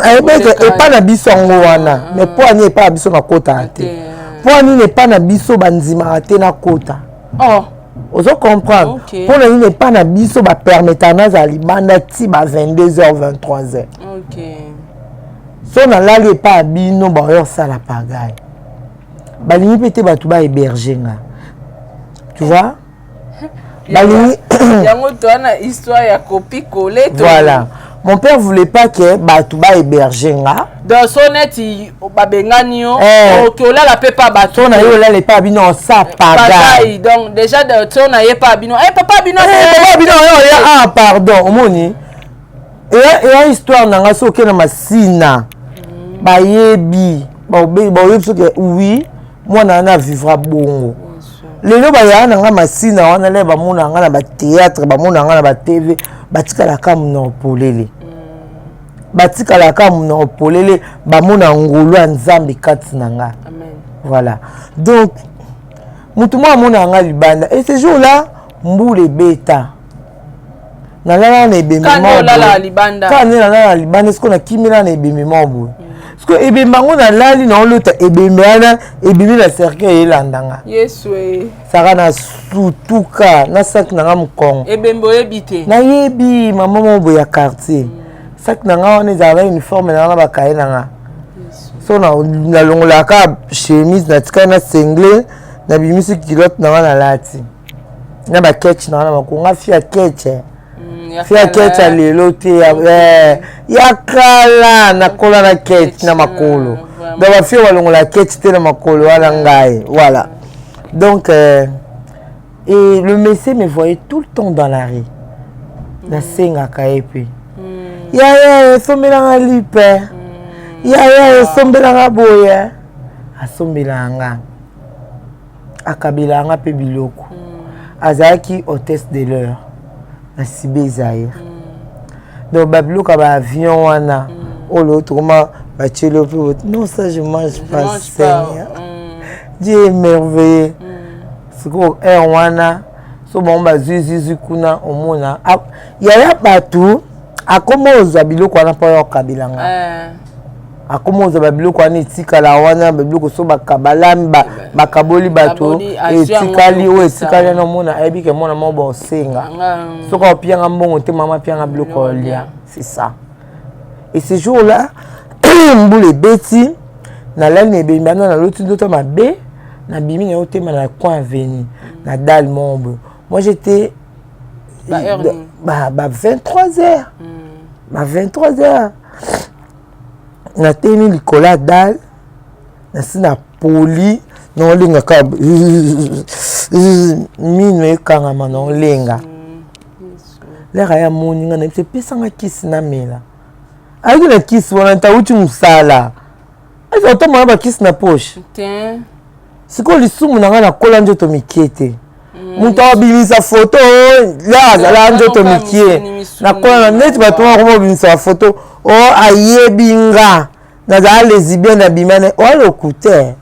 Ayeba ete epa na biso yango wana. Mais po ani epa na biso nakota te? Mpo nini epa na biso bandimaka te nakota? Oh. Ozo comprendre? Mpo na nini epa na biso bapermetaka nazala libanda ti ba 22 h, 23 h? So nalali epa ya bino, baoyo osala pagaille, balingi mpe te bato bahéberge nga, tu vois, balingi. Yango toa na histoire ya copier-coller. Voilà, mon père voulait pas que bato bahéberge nga. Donc so neti babengani yo, Eh. oke olala mpe pa bato. So na ye olala epa ya bino, osa pagaille. Pagaille. Donc déjà so na ye pa bino, eh, papa bino. Eh, papa bino oyo oya, ah pardon, omoni eya histoire na nga. So oke na Masina, bayebi, baoyebi soki oui, mwana wana avivra bongo. Lelo bayaya na nga Masina wana, le bamona nga na bathéâtre, bamona nga na baTV, batikalaka monoko polele, batikalaka monoko polele, bamona ngolu ya Nzambe kati na nga. Amen. Voilà, donc motu moko amona nga libanda. Et ce jour là mbula ebeta, nalala na ebembe. Ka nde moko olala boye. libanda. Ka nde nalala na libanda. Sikoyo nakimela na ebembe moko boye. Sikoyo ebembe yango, nalali, naolota ebembe wana ebimi na cercueil, elanda nga. Yesu e. Saka na sutuka na saki na nga mokongo. Ebembe oyebi te? Nayebi mama moko boye ya quartier. Saki na nga wana ezala na uniforme na nga na bakaye na nga. So nalongolaka chemise, natikali na singlet, nabimisi culotte na nga, nalati na baketch na nga na makolo. Nga fille ya ketch. Ya Fille ya kala. ketch ya lelo te, ya kala. Nakola na ketch na makolo. Vraiment. Donc bafille balongola ketch te na makolo wana, ngai voilà. Donc et le monsieur me voyait tout le temps dans la rue. Nasengaka ye mpe: "Yaya, esombelanga lipe, yaya, esombelanga boye." Asombelanga nga, akabelanga mpe biloko. Azalaki hôtesse de l'air na Sibe Zaire. Donc babiloko ya baavion wana oyo tokoma batieli mpe, non, ça je mange pas. Mange pas. Seigneur Dieu est merveilleux. Sikoyo heure wana, so bango bazwizwizwi kuna, omona yaya bato akoma ozwa biloko wana mpo oyo okabelanga. Akoma ozwa babiloko wana, etikala wana babiloko so bakabalami, bakaboli bato. Bakaboli, azwi yango. Etikali oyo Opesa. etikali wana, omona ayebi ke mwana moko baosenga. Soki opianga mbongo te, mama apianga biloko olia. C'est ça. Et ce jour là mbula ebeti. Nalali na ebembe wana, naloti ndoto mabe, nabimi na yo tema na coin avenue na dalle moko boye. Moi j'étais ba ba 23 heures, ba 23 heures, natemi likolo ya dalle, nasi na poli, naolenga kaka, mino ekangama, naolenga. Lere aya moni nga, nayebisi epesanga kisi namela. Ayaki na kisi wana, ntawuti mosala, aza otomona bakisi na poche. Sikoyo lisumu na ngai, nakola nzoto mike te. Moto abimisa foto la azala nzoto mike, nakola na neti bato wana koma obimisa bafoto o ayebi nga nazala lesbienne, abima na oya lokute.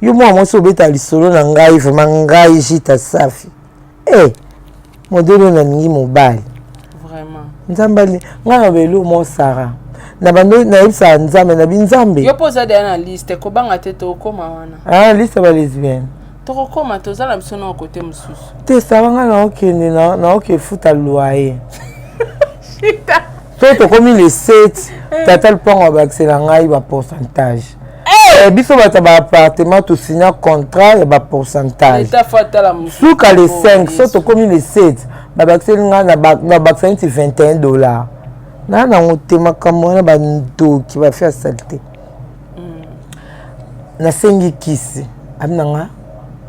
Yo mwana mwasi obeta lisolo na ngai, vraiment ngai Jita Safi e modele oyo nalingi mobali. Nzambe ali ngai na belo mo Sara na bando nayebisaka Nzambe na binzambe. Yo mpo oza deya na liste, kobanga te, tokokoma wana. Ah, liste ba lesbienne. Tokokoma, toza na biso na kote mosusu. Te, Sara, ngai naokende, naoke futa loyer. So tokomi le 7, tata lupango abakisela ngai bapourcentage. Eh, biso bato ya baappartement tosigna contrat ya bapourcentage suka le 5. So tokomi le 7, babakiseli ngai, babakisa neti 21 dollar. Naa nango te makambo wana, bandoki bafi ya saleté. Nasengi kisi, abi na nga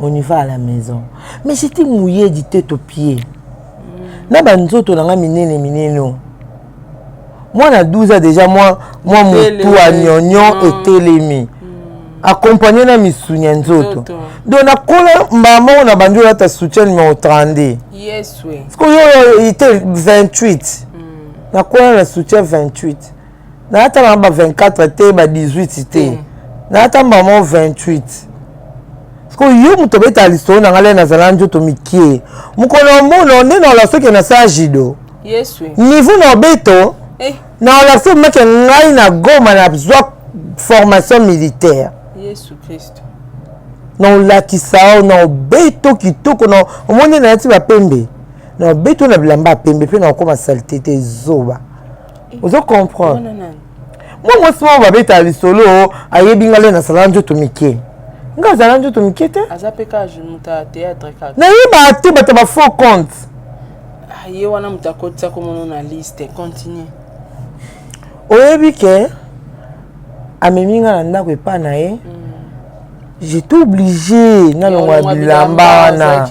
on y va à la maison. Mais j'étais mouillé du tête aux pieds na banzoto na nga minene minene. O mwana 12 ans déjà, mwa motu ya nyonyo etelemi, accompagné na misuni ya nzoto. Donc nakola mbala moko na bandi olata soutien numéro 32. Sikoyo oyo ete 28, nakola na soutien 28. Nayata na ba 24 te, ba 18 te, nayata mbala moko 28. Sikoyo yo moto obetaka lisolo na ngai le nazala nzoto mike, mokolo ya mono nde naola soki nasala judo niveau na obeto naola so make ngai na Goma nazwa formation militaire. Na olakisa o na obeto kitoko na omoni nayati bapembe, na obeto na bilamba ya pembe mpe na okoma saleté te. Zoba, ozo comprendre? Mwa mwasi moko babetaka lisolo ayebi nga le nasala nzoto mike. Nga azala nzoto mike te. Nayeba te, bato ba faux compte. Ye wana moto akotisa komono na liste, continue. Oyebi ke amemi nga na ndako epa na ye, j'étais obligé nalongwa bilamba wana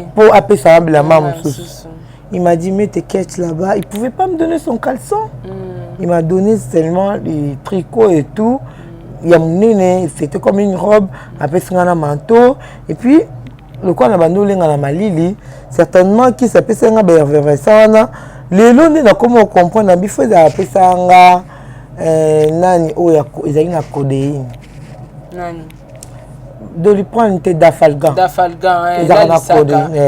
mpo apesanga bilamba mosusu. Il m'a dit, mets tes ketch là-bas. Il pouvait pas me donner son caleçon. Il m'a donné seulement les tricots et tout. Il y a mon, c'était comme une robe. Après, c'est un manteau. Et puis, lokola na bandi olenga na malili, certainement kisi apesaki nga baeffervescent wana. Lelo nde nakoma ocomprendre na bifo ezala apesaka nga nani oyo ezalaki na codéine. Nani? Doliprane te, Dafalgan. Ezalaka na codéine.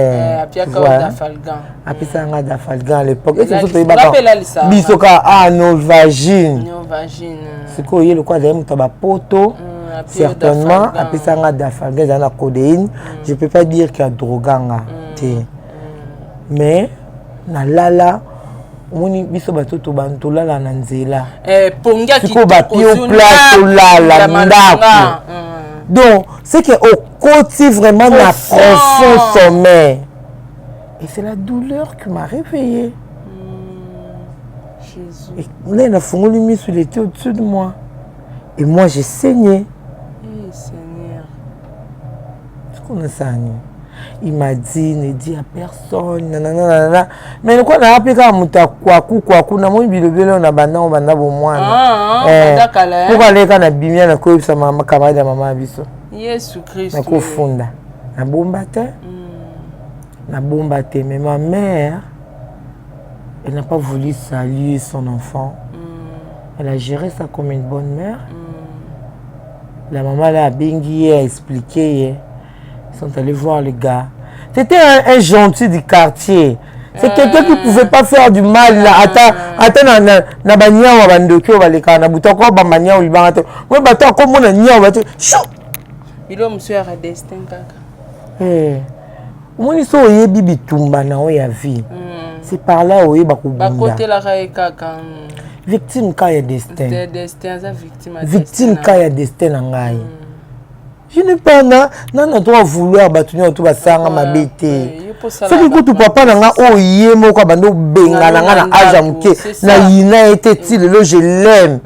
Apesaka nga Dafalgan à l'époque. Ete biso toyebaka biso kaka ah, Novalgine. Sikoyo ye lokola azali moto ya bapoto, certainement apesaka nga Dafalgan ezala na codéine. Je peux pas dire que adroga nga te, mais nalala, omoni biso bato tolala na nzela. Sikoyo bapio place tolala ndako. Donc c'est que okoti vraiment na profond sommeil et c'est la douleur qui m'a réveillé. Jésus. Là, nafungoli miso, il était au-dessus de moi et moi j'ai saigné. Eh, Seigneur. Qu'on a saigné, il m'a dit ne dis à personne, nanana nanana. Mais lokola na mpe kaka moto akwaku kwaku, namoni bilobeli oyo na banda ngo banda bomwana mpo aleka na bimia na koyebisa mama, camarade ya mama ya biso. Yesu Kristo. Nakofunda, nabomba te, nabomba te. Mais ma mère, elle n'a pas voulu saluer son enfant. Elle a géré ça comme une bonne mère. La maman là abengi ye, a expliqué ye. Ils sont allés voir le gars. C'était un gentil du quartier. C'est quelqu'un qui pouvait pas faire du mal là. Ata ata na banyawa, bandoki oyo balekaka na butu, akobamba nyau libanga te. Oyo bato akomona nyau bate chou. Bilo mosusu yaka destin kaka. Omoni, so oyebi bitumba na oyo ya vie. C'est par là oyeba kobunda. Bakotelaka ye kaka. Victime ka ya destin. Destin aza victime. Victime ka ya destin na ngai. Je n'ai pas na na na droit vouloir bato nyonso to basanga mabe te. Soki kutu papa na nga oyo ye moko abandi obengana nga na age ya moke, na yina ye te ti lelo, je l'aime.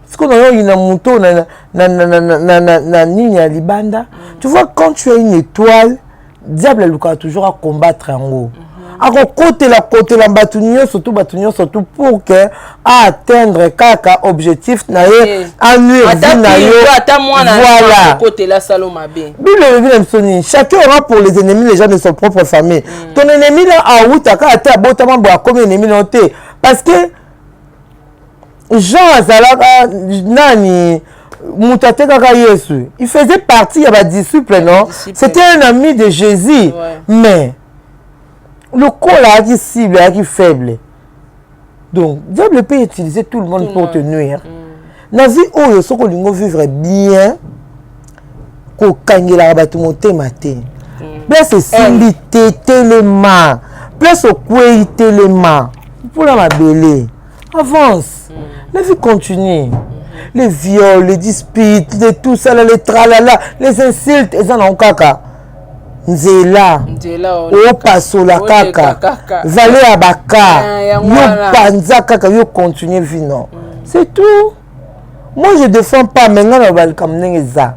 Sikoyo nayo oyina moto na na na na na na na nini ya libanda. Tu vois, quand tu as une étoile, diable alukaka toujours acombattre yango. Akokotela kotela bato nyonso tu, bato nyonso tu, pour que aatteindre kaka objectif na ye, anuire vie na yo. Voilà, Bible elobi na biso nini? Chacun aura pour les ennemis les gens de son propre famille. Ton ennemi là awutaka ate abotama boye, akomi ennemi na yo te, parce que Jean azalaka nani, moto atekaka Yesu, il faisait partie ya badisciple, non, c'était un ami de Jésus, mais lokola ayaki cible, ayaki faible. Donc diable peut utiliser tout le monde tout pour te nuire. Na vie oyo, soki olingi vivre bien, kokangelaka bato motema te. Place esimbi te, telema. Place okwei, telema mpona mabele, avance. La vie continue. Les viols, les disputes, les tout ça là, les tralala, les insultes, eza nango kaka nzela opasola kaka vale ya baka yo panza kaka yo continue vie. Non, c'est tout. Moi, je défends pas, mais nga na balikambo ndenge eza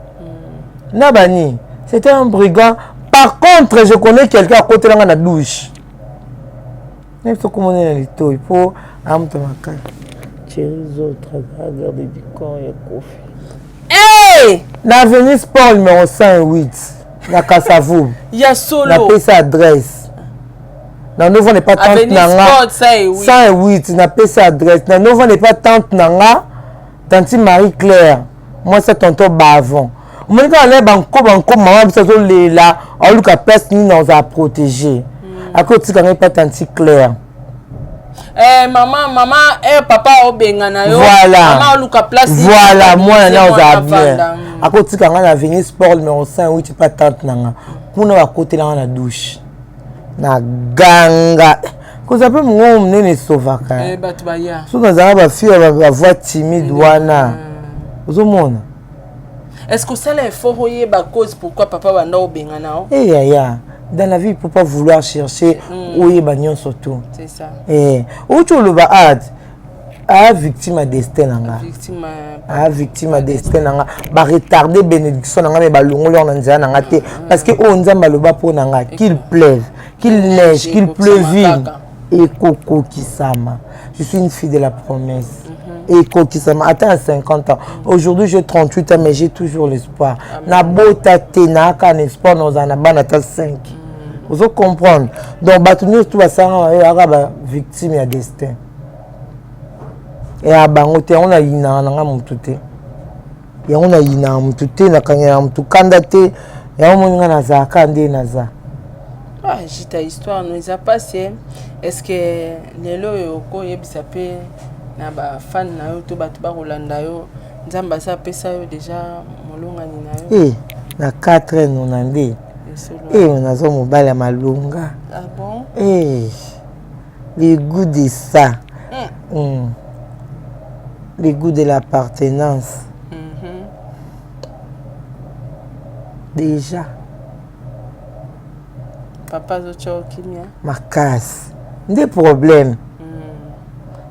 na bani, c'était un brigand. Par contre, je connais quelqu'un akotelanga na douche nayebi so komona na litoi mpo amuta makasi. Thierry Zotra, garde du corps ya Kofi. Hey! Na avenue Sport numéro 108 na Kasavubu. Ya solo. Napesi adresse na novanda epa tante na nga 108. Napesi adresse na novanda epa tante na nga, tanti Marie Claire, mwasi ya tonton Bavon. Omoni kaka naye banko banko, mama biso azolela, aoluka place nini na ozala protégé. Akoki otika ngai epa tanti Claire. Eh, mama mama, eh, papa obengana yo. Voilà. Mama oluka place. Voilà, mwana na ozala bien. Akotika ngai na avenue Sport numéro 108 epa tante na nga. Kuna bakotela nga na douche na ganga kozala mpe mongongo monene esovaka. Eh, bato baya. Soki nazalaka bafille ya bavoix timide wana, ozomona. Est ce que osala effort oyeba cause pourquoi papa banda obengana yo? Eh yaya, dans la vie il faut pas vouloir chercher oyeba nyonso tout. C'est ça. Eh, outi oloba art aa victime ya destin na nga. Victime. Aa victime ya destin na nga. Baretarde bénédiction na nga, mais balongoli yango na nzela na nga te, parce que oyo Nzambe aloba mpo na nga, qu'il pleuve, qu'il neige, qu'il pleuvine, ekokokisama. Je suis une fille de la promesse. Ekokisama ata ya 50 ans. Aujourd'hui j'ai 38 ans, mais j'ai toujours l'espoir. Nabota te, naaka na espoir nazala na bana ata 5. Ozo comprendre? Donc bato nyonso tu basalanga mabe, aka bavictime ya destin eya bango te. Yango nayinaka na nga motu te, yango nayinaka motu te, nakangelaka motu kanda te. Yango moni nga nazalaka nde naza. Ah, Jita, histoire no eza pasi. Est ce que lelo oyo okoyebisa mpe na bafane na yo to bato bakolanda yo, Nzambe aza apesa yo déjà molongani na yo? Eh, na 4 heures nonande. Eh, nazwa mobali ya malonga. Ah bon? Eh, le goût de ça, Le goût de l'appartenance. Déjà. Papa azotya okimia. Makasi nde problème.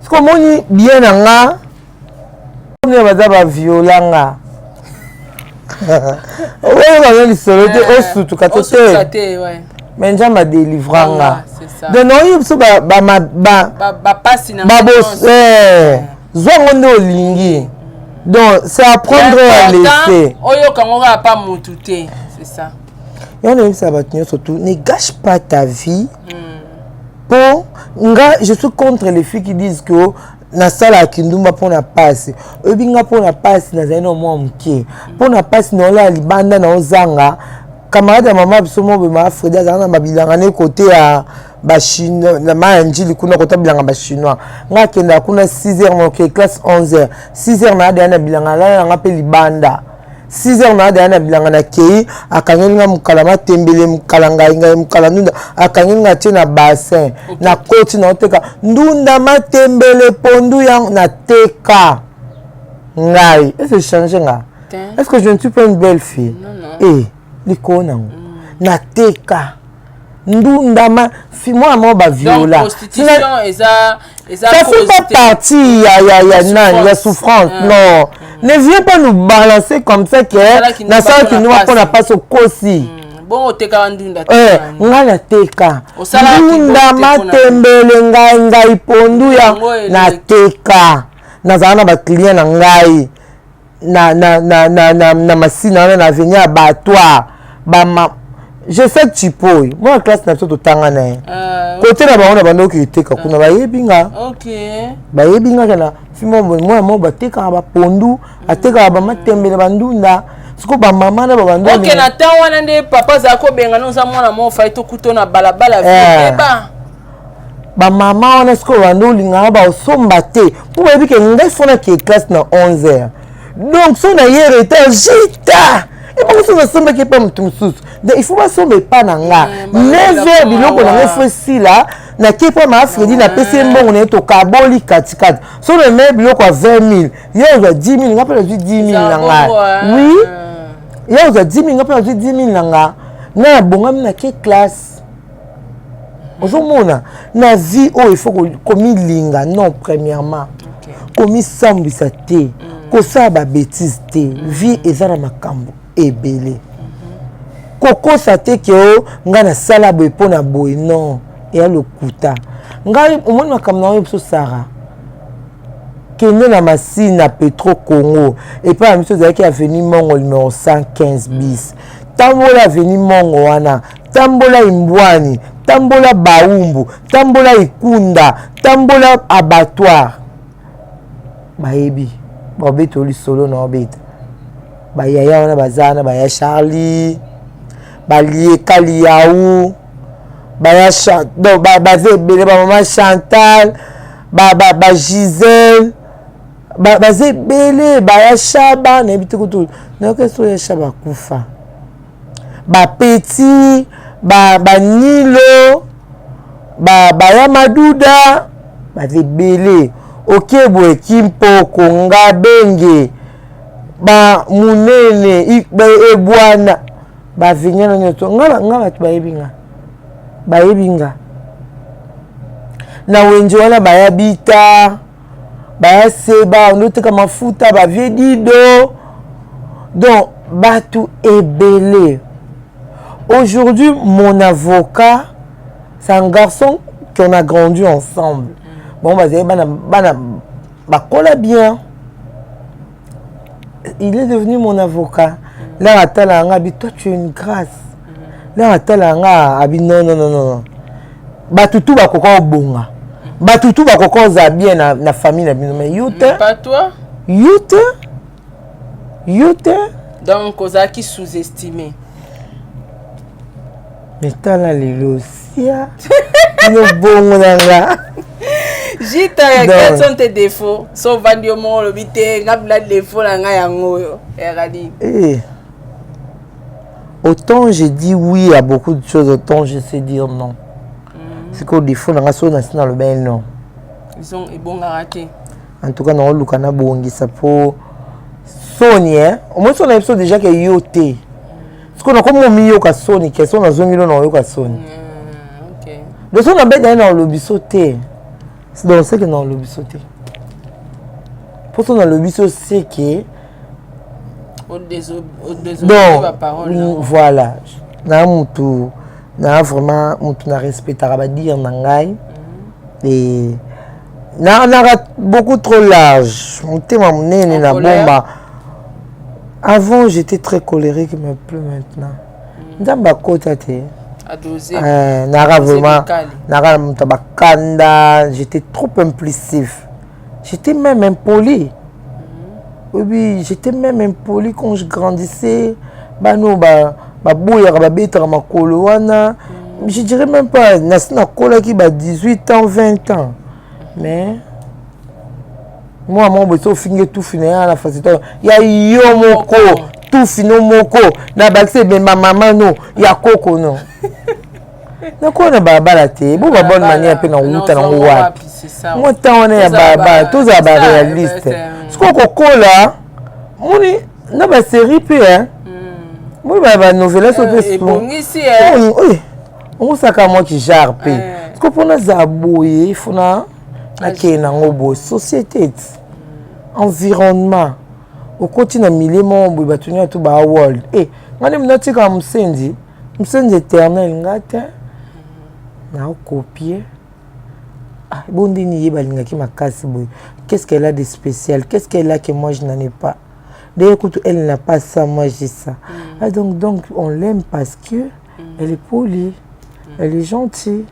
Soki omoni bien na nga, nde baza baviola nga, oyo baza lisolo te, osutuka to te, mais Nzambe adelivra nga. Donc naoyi biso zwango nde olingi. Donc c'est apprendre à laisser. Oyokango kaka pa motu te, c'est ça. Yango nayebisaka bato nyonso tu, ne gâche pas ta vie. Mpo nga, je suis contre les filles qui disent que nasalaka kindumba mpo na pasi. Oyebi nga, mpo na pasi nazali na mwa moke, mpo na pasi naolala libanda, naozanga camarade ya mama biso mo boye, Fredi, azalaka na babilanga ne kote ya bachinois na ma ya Njili kuna, kota bilanga bachinois. Nga akendaka kuna 6 heures, moke classe 11 heures, 6 heures na adeya na bilanga, alala nanga mpe libanda. 6 heures na deya na bilanga na kei, akangeli nga mokala matembele, mokala ngai ngai, mokala ndunda, akangeli nga tie na bassin. Na koti na oteka ndunda matembele pondu ya na teka ngai. Est-ce que change nga? Est-ce que je ne suis pas une belle fille? Non, non. Eh, likolo nango. Na teka ndunda ma fi mwana moko baviola. Prostitution eza eza ça fait pas partie ya ya ya nani ya souffrance. Non, ne viens pas nous balancer comme ça que nasalaki ndumba mpo na pasi. Okosi. Bongo otekaka ndunda? Eh, ngai nateka ndunda matembele, ngai ngai pondu ya nateka. Nazala na baclient na ngai na Masina wana, na avenue ya Abattoir. Bama je sais Chipoy, mwana classe na biso, totanga na ye kote na bango na bandoki eteka kuna, bayebi nga. Bayebi nga kana fimo mwana moko batekaka bapondu, atekaka bamatembele, bandunda. Sikoyo bamama na babando. Ok, na ntango wana nde papa azala kobenga no, oza mwana moko fai tokuta na balabala eba. Bamama wana sikoyo bando olingaka baosomba te, mpo bayebi ke ngai fo nake classe na 11 heures. Donc so na ye retard, jita ebongo so nasombaki epa moto mosusu. Donc il faut basomba epa na nga 9 heures, biloko na ngai fo esila. Nake mpo ma Fredi, napesi ye mbongo na ye, tokaboli katikati. So nameye biloko ya 20 000, ye ozwa 10 000, nga mpe nazwi 10 000 na ngai. Oui, ye ozwa 10 000, nga mpe nazwi 10 000 na nga. Ngai nabongami, nake classe. Ozomona, na vie oyo il faut komilinga. Non, premièrement komisambwisa te, kosala babêtises te. Vie eza na makambo ebele. Kokosa te ke o ngai nasala boye mpo na boye, non, eya lokuta. Ngai omoni makambo na oyo biso Sara, kende na Masina, Petro Congo epai na biso ezalaki avenue Mongo numéro 115 bis. Tambola avenue Mongo wana, tambola Imbwani, tambola Baumbu, tambola Ikunda, tambola Abattoir, bayebi babeta lisolo na obeta. Bayaya wana baza wana, baya Charlie, balieka liau, baya donc baza ebele, bamama Chantal, bagisele, baza ebele, baya Shaba, nayebi te kutu nayoki so ya Shaba akufa, bapeti banilo, baya Maduda, baza ebele. Oke boye Kimpoko, Ngabenge, bamunene, ebwana, bavignana nyonso. Nga bato bayebi nga, bayebi nga na wenze wana, baya Bita, baya Seba, ondoteka mafuta, bavie Dido, donc bato ebele. Aujourd'hui, mon avocat, c'est un garçon qu'on a grandi ensemble. Bon, bazali bana bana bakola bien, il est devenu mon avocat. Là atala yanga, abi: "Toi, tu es une grâce." Là atala yanga, abi: "Non, non, non, non, bato tu bakoka obonga, bato tu bakoka ozala bien na famille na bino, mais yo te." Pas toi. Yo te, yo te. Donc ozalaki sous-estimé. Mais tala lelo, sia bino bongo na nga. Jita, quels sont tes défauts? So ovandi yo moko, olobi te nga bila défaut na ngai yango oyo eyaka nini? Eh. Autant je dis oui à beaucoup de choses, autant je sais dire non. Sikoyo défaut na nga, soki nasi naloba non. Ebongaka te. En tout cas naoluka nabongisa mpo soni e omoi so na biso déjà ke yo te. Sikoyo nakomi omiyoka soni ke so nazongi lo na oyoka soni. Donc so nabeta ye na olobi so te, donc seke na olobi so te, mpo so nalobi so seke. Donc voilà, na mutu na vraiment mutu na respectaka badire na ngai e naka beaucoup trop large, motema monene na bomba. Avant, j'étais très colérique, mais plus maintenant. Nzambe akota te, naka vraiment naka moto bakanda. J'étais trop impulsif, j'étais même impoli. Oui, j'étais même impoli quand je grandissais. Bano baboyaka, babetaka makolo wana, je dirais même pas nasi nakolaki ba 18 ans, 20 ans, mais mwa moko boye so ofingi etufi na ye na facilité ya yo moko. tufi no moko na bakisi ebemba mama no ya koko no. Nakoya na balabala te, bo ba bonne manière mpe nawuta nango wapi? Mwa temps wana ya balabala, tozala ba réaliste. Sikoyo kokola, moni na ba série mpe hein. Moni ba ba novelas oyo mpe ebongisi okosaka mwa kigenre mpe. Sikoyo mpo nazala boye, fo na nakende nango boye, société ti environnement. Okoti na milieu moko boye, bato nyonso ba world. Eh, nga nde natikaka mosenzi, mosenzi éternel nga te. Naokopie. Ah, bon ndeni ye balingaki makasi boye. Qu'est-ce qu'elle a de spécial? Qu'est-ce qu'elle a que moi je n'en ai pas? D'ailleurs, écoute, elle n'a pas ça, moi j'ai ça. Ah, donc on l'aime parce que elle est polie, elle est gentille.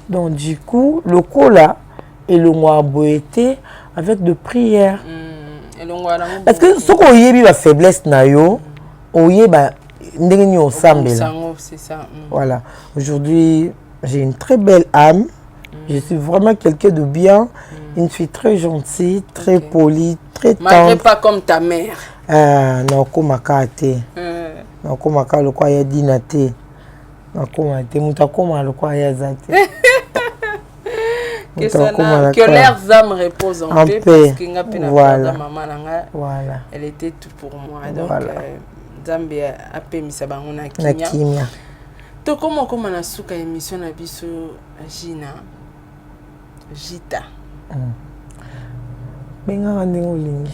Donc du coup, le cola et le boité avec de prières. Parce que ce qu'on y a la faiblesse na yo, oyeba ndenge nini osambela. C'est ça. Voilà. Aujourd'hui, j'ai une très belle âme. Je suis vraiment quelqu'un de bien, une fille très gentille, très polie, très Malgré tendre. Pas comme ta mère. Ah, nakomaka te. Nakomaka lokwa ya dina te. Nakoma te, moto akoma lokwa ya aza te. Que, Moto ça akoma que leurs âmes reposent en En paix, paix. parce que nga pe na Voilà. perdre maman na nga, Voilà. elle était tout pour moi. Donc Voilà. Nzambe apemisa bango na Na kimia. kimia. Tokoma okoma na suka émission na biso, Gina Jita. Bengaka ndenge olingi.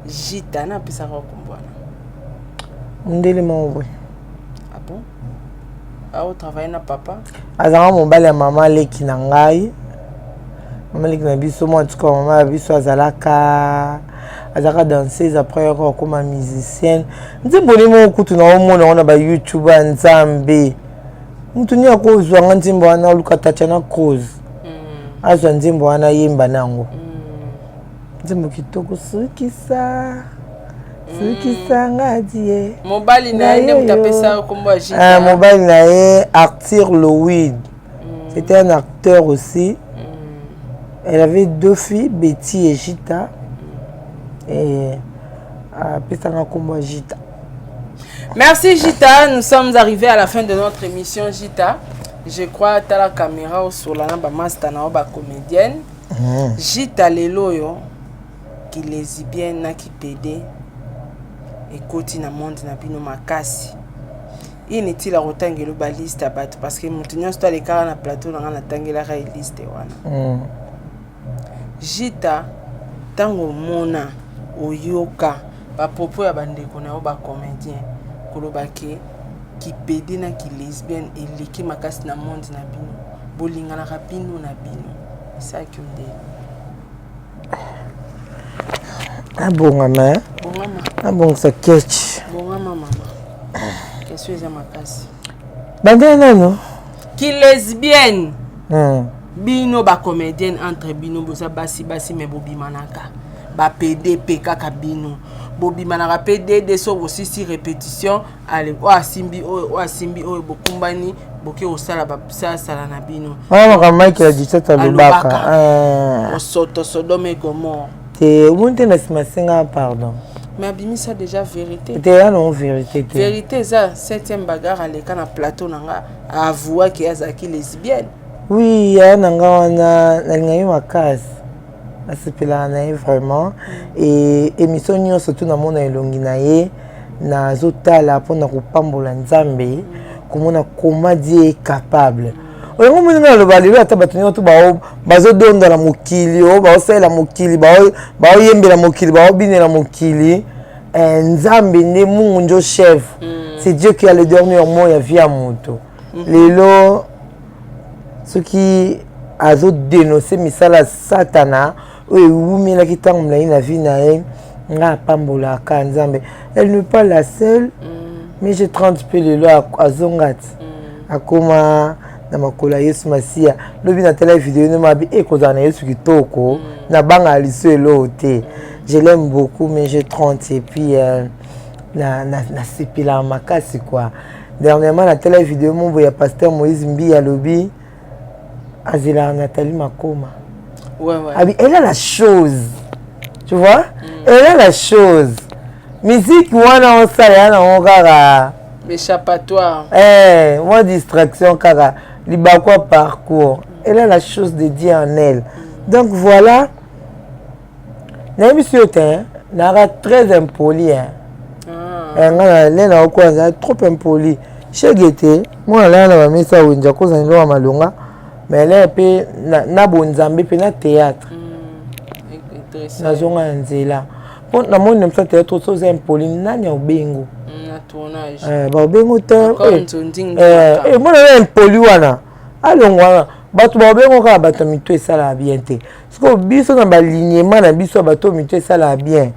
Jita napesaka kombo wana. Mondele moko boye. Ah bon, aotravaille na papa? Azalaka mobali ya mama leki na ngai, mama leki na biso. Mwa tuka mama ya biso azalaka danseuse, après yaka akoma musicienne. Nzembo nde moko kutu na omona ngo na bayoutube ya Nzambe. Mutu nini akozwanga nzembo wana? Oluka Tatiana Cruz, azwa nzembo wana, ayemba nango. Nzembo kitoko, sukisa sukisa nga die. Mobali na ye nde moto apesa kombo ya Jita? Ah, mobali na ye Arthur Lowid, c'était un acteur aussi. Elle avait deux filles, Betty et Gita, et apesanga nkombo ya Gita. Merci Gita, nous sommes arrivés à la fin de notre émission. Gita, je crois tala caméra osolana ba master na ba comédienne. Gita, lelo oyo ki lesbienne na ki PD ekoti na monde na bino makasi. Inutile ya kotangela baliste ya bato, parce que moto nyonso to alekaka na plateau na nga, natangelaka ye liste wana. Jita, ntango omona, oyoka bapropos ya bandeko na yo bacomédien koloba ke kipédé na kilesbienne eleki makasi na monde na bino, bolinganaka bino na bino, esalaki yo ndeni? Abongama. Bongama. Abongisa ketch. Bongama mama, question eza makasi. Bandela nano. Kilesbienne, bino bacomédienne, entre bino boza basi basi, me bobimanaka bapédé mpe kaka bino bobimanaka mpe dede. So bosisi répétition, ale oyo asimbi oyo, oyo asimbi oyo, bokumbani, boke kosala basalasala na bino. Wana makambo Mike ya 17 alobaka. Alobaka. Osoto Sodome et Gomorrhe. Te, omoni te, na nsima asenga pardon. Mais abimisa déjà vérité. Te, ya nango vérité te. Vérité eza septième bagarre, aleka na plateau na nga, avouaki azalaki lesbienne. Oui, ya na nga wana nalingaki makasi, nasepelaka na ye vraiment. E émission nyonso tu namona elongi na ye, nazotala mpona kopambola Nzambe, komona comment Dieu est capable. Oyango moni nga naloba lelo, ata bato nyonso bazodonda na mokili oyo, baosalela mokili, baoyembela mokili, baobinela mokili, Nzambe nde Mungu njo chef. C'est Dieu qui a le dernier mot ya vie ya moto. Lelo soki azodénonce misala ya Satana oyo ewumelaki ntango molai na vie na ye, nga apambolaka Nzambe. Elle n'est pas la seule, mais j'ai 30 mpe lelo azonga ti akoma na makolo ya Yesu Masiya. Lobi natala video no mabi ekozala na Yesu kitoko, nabangaka liso eloo te. Je l'aime beaucoup, mais j'ai 30 et puis nasepelaka makasi quoi. Dernièrement natala video mombo ya pasteur Moïse Mbi, alobi azelaka Nathalie Makoma. Abi elle a la chose, tu vois, elle a la chose. Musique wana osala ya nango kaka échappatoire. Eh, mwa distraction kaka libaku ya parcours. Elle a la chose de Dieu en elle. Donc voilà, nayebisi yo te, naka très impoli, hein. Ah. Nga na le na okola nzala trop impoli, shege te. Mwana laya na bamesa wenza kozala eloko ya malonga, mais laya mpe na bonzambe mpe na théâtre. Nazonga na nzela mpo namoni na biso théâtre, so oza impoli, nani aobengo? Baobengo te. Mona yo impoli wana, alongo wana, bato baobengo kaka bato ya mito esalaka bien te. Sikoyo biso na balignema na biso ya bato mito esalaka bien,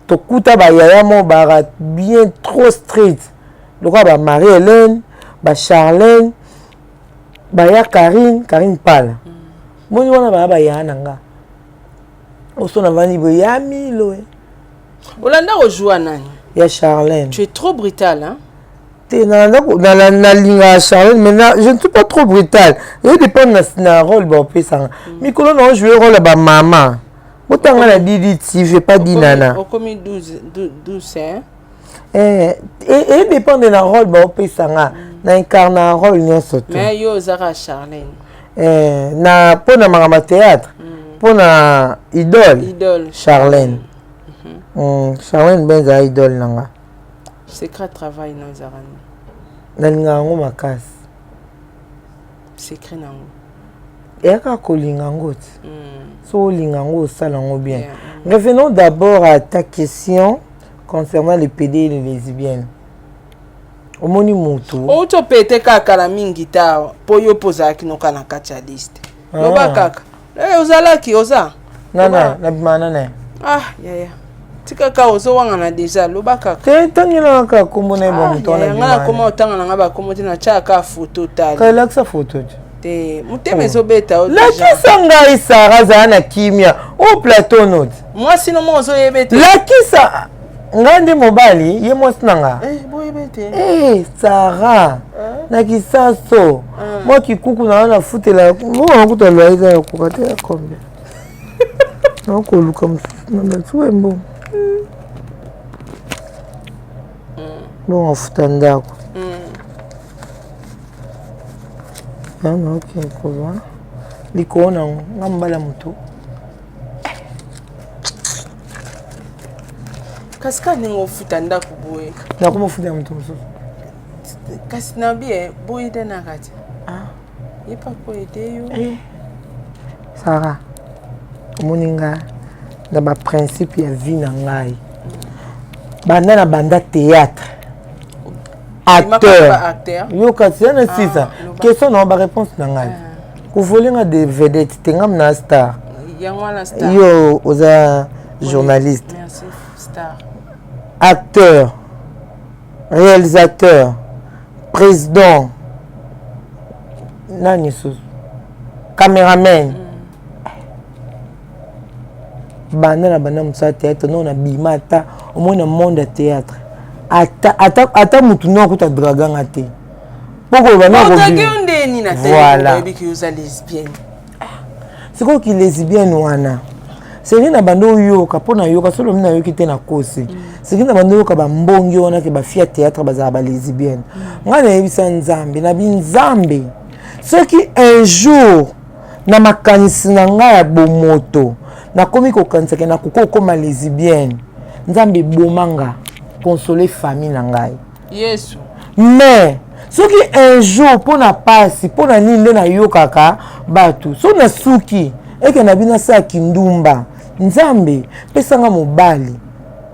tokuta bayaya mo baka bien trop strict, lokola ba Marie Hélène, ba Charlène, baya Karine, Karine Pala. Moni wana baya bayaya na nga oso navandi boye ya milo. Olanda kozwa nani? Ya Charlène. Tu es trop brutal, hein? Te, nalingaka Charlène, mais na, je ne suis pas trop brutal. Eyo dépend na rôle baopesanga. Mikolo na ojoue rôle ya bamama, botanga na Didi TV, pas Dinana. Okomi 12, hein? Eh, edépendre na rôle baopesanga, na incarne na rôle nyonso te. Mais yo ozaka Charlène. Eh, na mpo na makambo ya théâtre, mpo na idole. Idole. Charlène. Charlène Benza, idole na nga. Secret travail na ozaka nini? Nalingaka yango makasi. Secret nango? Eyaka kolinga yango ti so olinga yango, osala yango bien. Revenons d'abord à ta question concernant les PD et les lesbiennes. Omoni motu Outi opete kaka na mingi ta mpo yo mpo ozalaki noka na kati ya liste. Loba kaka. Ozalaki oza Nana nabima nana. Ah yaya, tika kaka, ozowangana déjà, loba kaka. Te, ntangelaka kaka kombo na ye, bamoto wana. Nga nakoma otanga na nga bakombo te, natiaka kaka foto, tali. Kalakisa foto te. Te, motema ezobeta o. Lakisa ngai, Sara, azala na kimia o plateau note. Mwasi no mo ozoyeba ete. Lakisa ngai nde mobali, ye mwasi na nga. Boyeba ete. Eh, Sara, na kisaso mwa kikuku na nga nafutela mbongo, kuta loyer eza ya koka te ya combien, nakoluka mosusu na batu oyo mbongo, mbongo afuta ndako. Naoke kozwa likolo nango nga mobali ya moto. Kasi ka ndenge ofuta ndako boye? Nakoma ofuta ya moto mosusu. Kasi na bie boye te na kati ye pa koyede yo. Sara, omoni nga na baprincipe ya vie na ngai, banda na banda théâtre, acteur, yoka tia na sisa question na baréponse na ngai. Kovole nga de vedette te, ngam na star. Yo oza journaliste. Acteur, réalisateur, président, nani susu, caméraman. Banda na banda mosala théâtre, no na bima ata omoi na monde ya théâtre, ata motu no akuta draganga te mpo koloba. Voilà. Sikoyo ki lesbienne wana, seki na banda oyoka mpo nayoka solo mi nayoki te na kosi, seki na banda oyoka bambongi wana ke bafille ya théâtre bazala balesbienne. Ngai nayebisa Nzambe na binzambe, soki un jour na makanisi na ngai ya bomoto nakomi kokanisaka nakoki kokóma lesbienne, Nzambe eboma nga, console famille na ngai. Yesu. Mais soki un jour mpo na pasi, mpo na nini nde nayokaka bato, so nasuki eke na bino asala kindumba, Nzambe pesanga mobali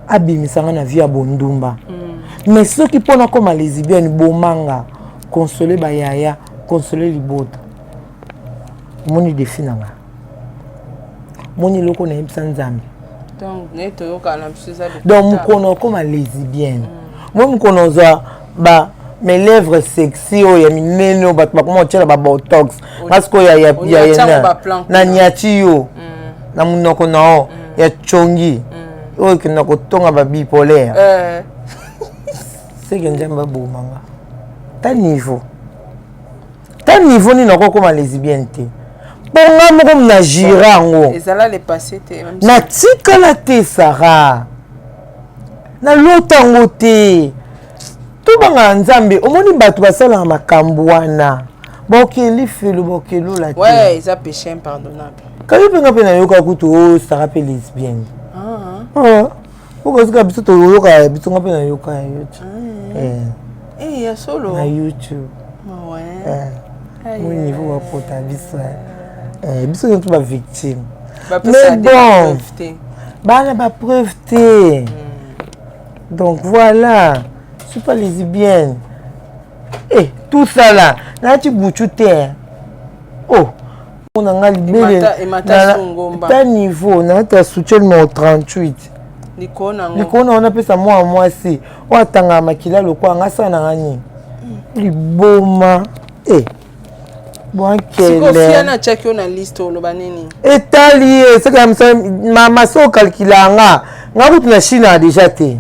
abimisanga na vie ya bondumba. Mais soki mpo nakóma lesbienne, bomanga, console bayaya, console libota. Omoni défi na nga, moni eloko nayebisa Nzambe. Donc mokolo okóma lesbienne, moi mokolo ozwa ba mes lèvres sexy oyo ya minene, oyo bato bakoma kotiela ba botox, nga sikoyo na niati yo na monoko na o ya congi oyo ekenda kotonga ba bipolaire, seke Nzambe abomanga ta niveau, ta niveau nini nakokóma lesbienne te, mpo nga moko na jira yango. Natikala te, Sara. Nalota yango te. Tobangaka Nzambe. Omoni bato basalaka makambo wana. Bakokende lifelo, bakokende lola te. Ouais, eza péché impardonnable. Kayo mpe nga mpe nayoka kutu o oh, Sarah mpe lesbienne. Ah. Ah. Okosuka biso toyoka biso nga mpe nayoka ya YouTube. Ah. Eh. Eh, ya solo. Na YouTube. Ah ouais. Eh. Mo niveau bapota biso. Eh, biso nyonso ba victime. Mais bon. Bana ba preuve te. Donc voilà. Je suis pas lesbienne. Eh, tout ça là, nati buchu te. Oh. Na nga libele. Ta niveau, na ta soutien numéro 38. Likolo na ngo. Likolo na pesa mwa mwasi. Oyo atangaka makila lokola nga asala na nga nini? Liboma. Eh. Bwankele. Atiaki yo na liste oloba nini? Etali ye seke mama so okalkila nga nga kutu na Chine déjà te.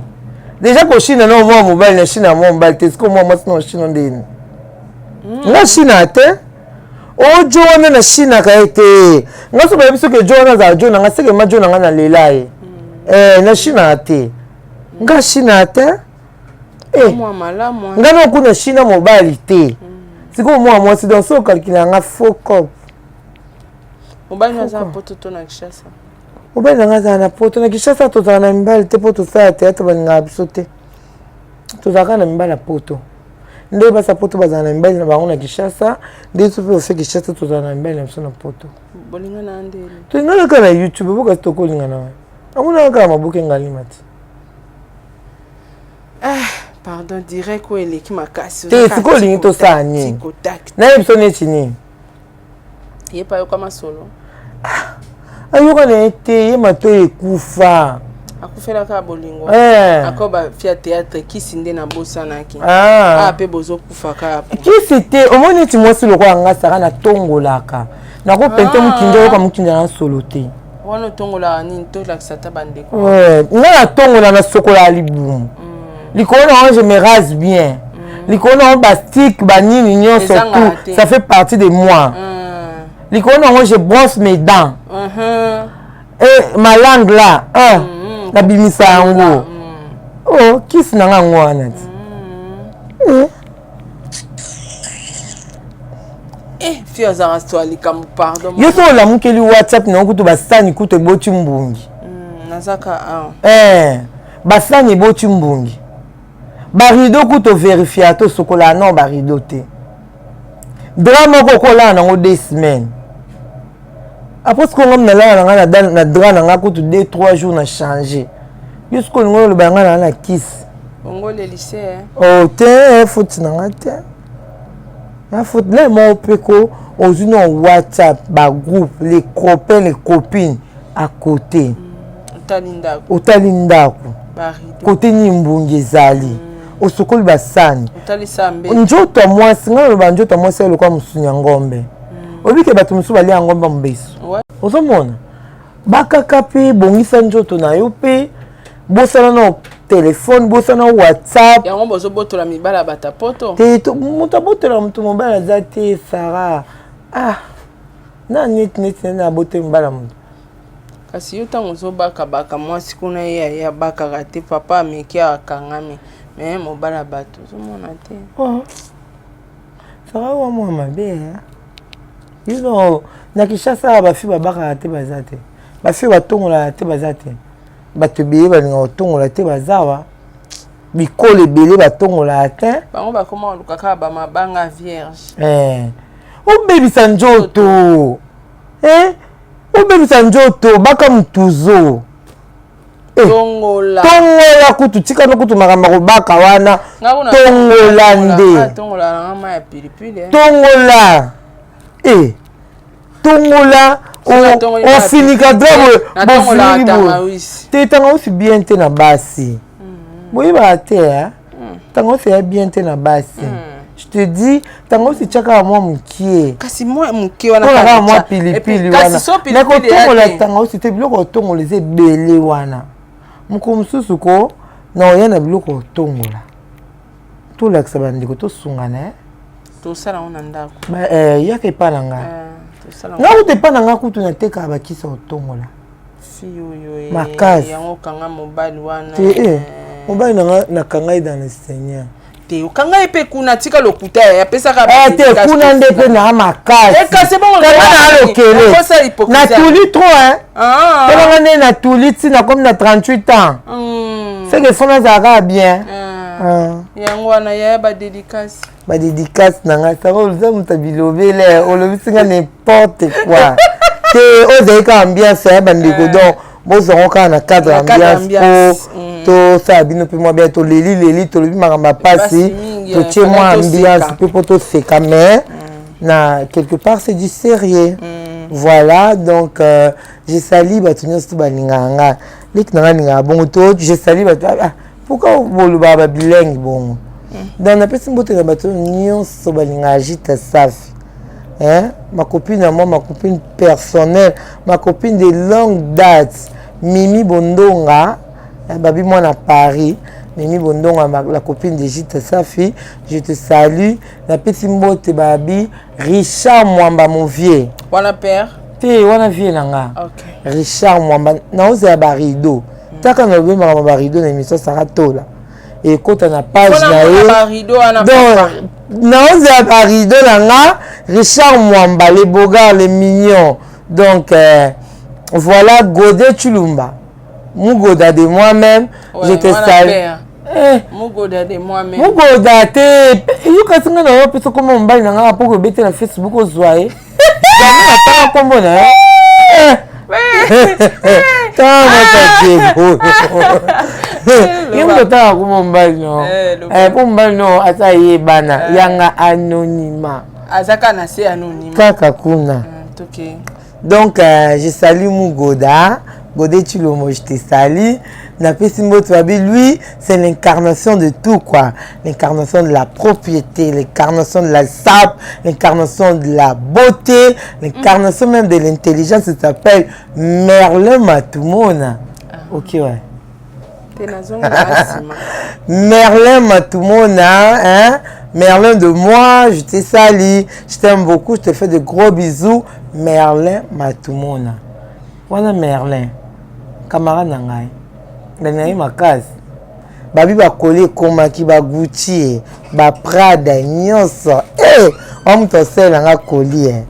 Déjà ko Chine na mwa mobali na Chine mwa mobali te siko mwa mwasi na Chine ndeni. Nga Chine te. Ojo wana na Chine ka ye te. Nga so bayebi soki jo wana azala jo na nga seke ma jo na nga na lela ye. Eh na Chine te. Nga Chine te. Eh. Nga na kuna Chine mobali te. Sikoyo mwa mwasi donc so okalkila nga faux cop. Mobali aza na poto to na Kinshasa? Mobali na nga azala na poto. Na Kinshasa tozala na mibali te mpo tosala théâtre balingaka biso te. Tozalaka na mibali ya poto. Nde basi ya poto bazala na mibali na bango na Kinshasa, nde biso mpe ofe Kinshasa tozala na mibali na biso na poto. Bolingana ndeni? Tolingana kaka na YouTube, bokasi tokolingana wana. Amonaka kaka maboke ngalima te. Ah, pardon, direct oyo eleki makasi. Te, sikoyo olingi tosala nini? Nayebi biso neti nini? Ye mpe ayoka masolo. Ah, ayoka na ye te, ye matoi ekufa. Akufelaka bolingo. Eh. Ako ba fille ya théâtre kisi nde nabosanaki. Ah. Ah, mpe bozokufa kaka. Kisi te, omoni neti mwasi lokola nga Sara natongolaka. Nakopente mokinja oyoka mokinja na solo te. Wana otongolaka nini? Tolakisa ata bandeko. Nga natongola nasokolaka libumu. Likolo na yango je me rase bien. Likolo na yango bastique banini nyonso tout ça fait partie de moi. Likolo na yango je brosse mes dents. Et ma langue là, nabimisa yango. Oh, kisi na nga yango wana ti. Eh, fille azalaka so likambo pardon. Yo so olamukeli WhatsApp na kutu basani kutu eboti mbungi. Nazaka awa. Eh, basani eboti mbungi. Barideau kutu overifia to sokola non barideau te. Drap moko okolala nango 2 semaines. Après sikoyo nga nalala na nga na drap na nga kutu 2 3 jours na changer. Yo sikoyo olingi oloba nga na na kisi. Bongo lelise. Oh te, faute na nga te. Na faute na moko mpe ko ozwi na WhatsApp ba groupe les copains les copines à côté. Otali ndako. Otali ndako. Côté nini mbungi ezali. Osokoli basani. Nzoto ya mwasi nga naloba nzoto ya mwasi lokola mosuni ya ngombe. Oyebi ke bato mosusu balia ngombe mobesu. Ozomona bakaka mpe bongisa nzoto na yo mpe bosana na telefone, bosana WhatsApp. Yango bozobotola mibala ya bato ya poto. Te, moto abotola moto mobali aza te Sara. Ah, na neti neti nani abotoli mobali ya moto. Kasi yo ntango ozobakabaka mwasi kuna ye aye abakaka te, papa ameki akangami me mobali ya bato ozomona te. Oh. Sara wa mwa mabe. You know, na Kinshasa bafi babakaka te baza te. Bafi batongolaka te baza te. Bato ebele balinga kotongola te bazawa. Bikolo ebele batongolaka te. Bango bakoma koluka kaka bamabanga vierge. Eh. Obebisa nzoto. Eh? Obebisa nzoto baka mutuzo. Eh. Tongola. Tongola kutu tika no kutu makambo kobaka wana. Tongola nde. Tongola na mama ya pilipili. Tongola. Eh. Tongola ofinika drap boye boye te tangawisi bien te na basi. Boyebaka te tangawisi ya bien te na basi. Je te dis tangawisi tiaka mwa mokie. Kasi mwa mokie wana kaka mwa pilipili wana. Mais kotongola tangawisi te biloko otongola eza ebele wana. Mokolo mosusu ko na oya na biloko otongola. Tolakisa bandeko tosungana. Tosala ngo na ndako. Yaka epa na nga. Nga kutu epa na nga kutu natekaka bakisi otongola. Fi oyo Makasi. Yango kanga mobali wana. Te. Mobali na nga nakanga ye dans le Seigneur. Te, okanga ye mpe kuna, tika lokuta, ye apesaka. Eh, te, kuna nde mpe naa makasi. Eh, kasi bongo kanga na lokele natuli trop hein. Ah. Tolanga nde natuli ntina comme na 38 ans. C'est que fo nazala kaka bien. Ah. Yango wana yaya, badédicace. Badédicace na ngai, saka oza moto ya bilobele, olobisi nga n'importe quoi. Te, oyo ezali kaka ambiance ya bandeko, donc bozwango kaka na cadre ambiance po tosala bino mpe mwa bien. Toleli leli, tolobi makambo ya pasi, totie mwa ambiance mpe mpo toseka, mais na quelque part c'est du sérieux. Voilà, donc je salue bato nyonso to balingaka nga, leki na nga alingaka bongo to je salue bato. Ah, pourquoi bolobaka babilingue bongo? Donc napesi mbote na bato nyonso balingaka Jita Safi, hein? Ma copine à moi, ma copine personnelle, ma copine de longue date, Mimi Bondonga, babi moi na Paris, Mimi Bondonga, la copine de Jita Safi, je te salue. Napesi mbote babi Richard Mwamba, mon vieux. Wana père? Te, wana vieux na nga. Richard Mwamba, naozela barideau. Taka nalobi makambo barideau na émission Sara Tola, ekota na page na ye. Donc naozela barideau na nga, Richard Mwamba, le beau-gars, le mignon. Donc voilà, Godé Chulumba, Mugoda de moi-même, ouais, je te salue. Eh. Mugoda de moi-même. Mugoda te, yokasi nga na yo mpe sokoma mobali na nga mpo kobete na Facebook, ozwa ye jamais natanga nkombo na ye. Tanga Diego, ye moto atanga kombo mobali no, po mobali no aza yebana yanga anonymat. Aza kaka na se anonymat. Kaka kuna. Donc je salue Mugoda Godé Chilomo, je te salue. Napesi mbote babi, lui c'est l'incarnation de tout quoi, l'incarnation de la propriété, l'incarnation de la sape, l'incarnation de la beauté, l'incarnation même de l'intelligence. Il s'appelle Merlin Matumona. Ok, ouais. Merlin Matumona, hein? Merlin de moi, je te salue, je t'aime beaucoup, je te fais de gros bisous. Merlin Matumona. Wana Merlin, camarade na ngai. Na ye makasi. Babi bakoli ekomaki baGucci, baPrada nyonso. Eh, wa moto asalelanga koli. Eh.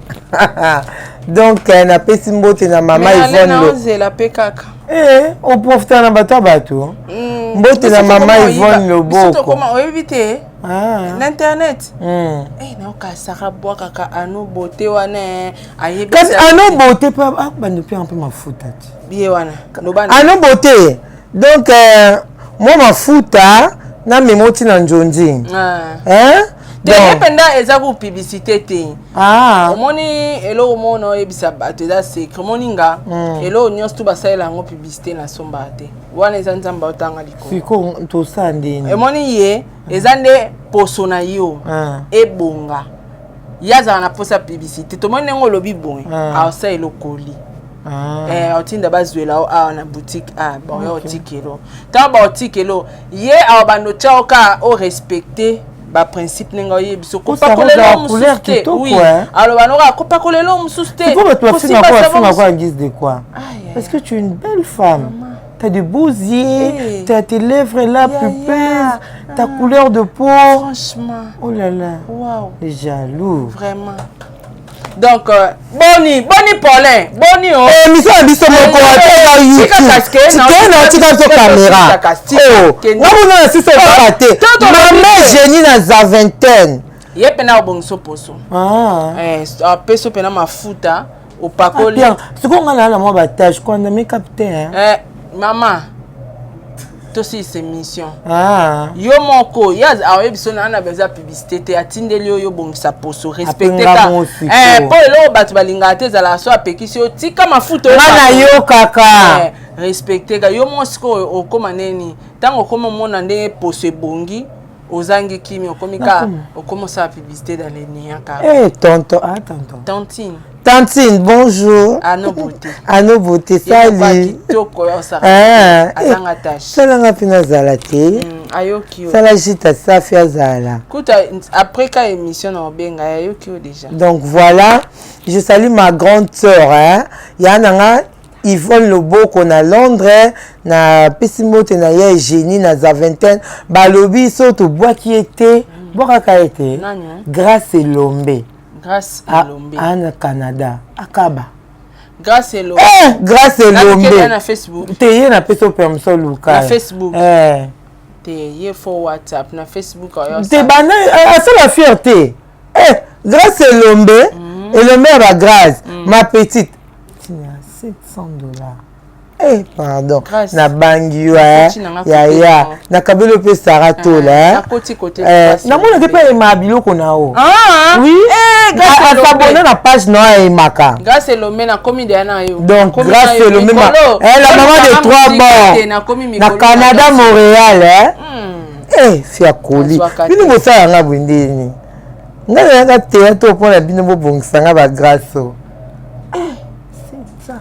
Donc napesi mbote na mama Yvonne. Ozela mpe kaka. Eh, oprofita na bato ya bato. Mbote na mama Yvonne Loboko. Oyebi te, na internet naokasaka bwakaka ano bote wana ayebi. Kasi ano bote mpe bando mpe mpe mafuta te. Ye wana. Ano bote, donc mwa mafuta namema oti na njonzi. Te, ye mpenza eza ku publicité te. Omoni eloko moko na oyebisa bato, eza secret. Omoni nga, eloko nyonso tu basalela yango publicité, nasombaka te. Wana eza Nzambe aotanga likolo. Siko tosala ndeni? Emoni ye eza nde poso na yo ebonga. Ye azala na mposa publicité. Tomoni ndenge olobi boye, aosala elokoli, otinda bazwela o awa na boutique, ah bon, yo otikelo. Ntango baotikelo ye awa, bando tia o kaka orespecte baprincipe ndenge oyebi biso, kopakolela mosusu te. Oui, aloba noka kopakolela mosusu te. Bato bafingako en guise de quoi? Parce que tu es une belle femme. T'as de beaux yeux, hey. T'as tes lèvres là, yeah, pupeuses, ta couleur de peau. Franchement. Oh là là. Wow. Les jaloux. Vraiment. Donc, boni, boni Paulin, boni oh. Eh, mission ya biso moko ata YouTube. Na tika biso caméra. Oh, nga na sisi okaka te. Mama Génie na Zaventem. Ye pena obongiso poso. Ah. Eh, apeso pena mafuta opakoli. Sikoyo nga na na mwa batache kwanda makeup te. Eh, mama, tosilisa émission. Ah. Yo moko ye aoyebi biso na na besoin ya publicité te. Atindeli oyo obongisa poso, respecte ka mpo eloko bato balingaka te ezalaka so apekisi yo tika mafuta. Nga nayokaka. Respecte ka yo moko. Sikoyo okóma neni? Ntango okóma omona ndenge poso ebongi, ozangi kimi, okomi ka okomi osala publicité dans les néants kaka. Eh, tonton, ah tonton. Tantine. Tantine, bonjour. Ano beauté. Ano beauté, salut. Kitoko azanga tache. Salanga mpe nazala te. Ayoki yo. Sala Jita Safi azala. Kuta après ka émission na obenga, ayoki yo déjà. Donc voilà, je salue ma grande sœur, hein. Ya nanga. Yvonne Loboko na Londres, na pesi mbote na ye Eugénie na Zaventem. Balobi so tobwaki ye te, bwakaka ye te. Grâce Elombe. Grâce Elombe. Ah, na Canada. Akaba. Grâce Elombe. Eh, Grâce Elombe. Na Facebook. Te ye na pesi permission luka. Na Facebook. Eh. Te ye fo WhatsApp na Facebook. Te bana asala fierté. Eh, Grâce Elombe, Elombe ya ba Grâce, ma petite. $700. Eh, pardon. Nabangi yo yaya nakabeli mpe Sara Tola. Namonaki mpe ayemaka biloko na yo. Oui, asabone na page na yo, ayemaka. Grâce Elombe, nakomi deya na yo. Donc Grâce Elombe, la maman de trois bords na Canada, Montréal. Eh, fiakoli bino bosala nga boye ndeni ngai nayaka théâtre mpona bino bobongisa nga bagrâce o.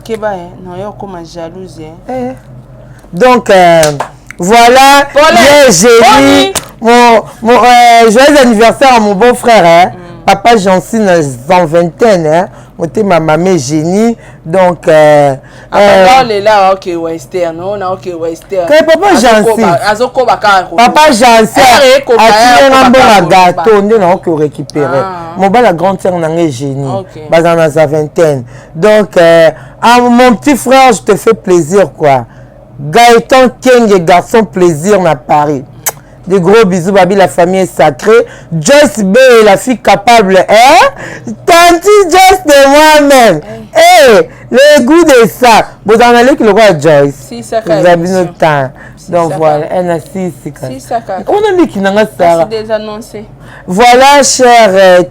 Keba na yo okoma jalouse. Eh. Donc voilà, ye génie, mon joyeux anniversaire à mon beau frère, hein? Papa Jancine 120, hein? Motema mame génie. Donc lela ok western ona ok western. Kay papa Jansi, azokoba kaka. Papa Jansi atiyenga mbongo gâteau nde naoki orécupérer. Mobali ya grande sœur nanga génie bazala na za vingtaine. Donc ah, mon petit frère, je te fais plaisir quoi. Gaëtan Kenge, garçon plaisir na Paris. Des gros bisous, Babi, la famille est sacrée. Joyce B, la fille capable, hein? Tanti Joyce de moi-même. Hey, le goût de ça. Vous en allez qui le roi Joyce. Si, ça. Vous avez le temps. Donc voilà, elle a six. On a dit qu'il n'a pas. Désannoncé. Voilà, chers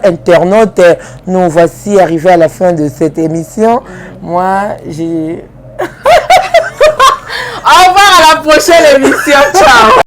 internautes, nous voici arrivés à la fin de cette émission. Moi, j'ai... Au revoir, à la prochaine émission. Ciao.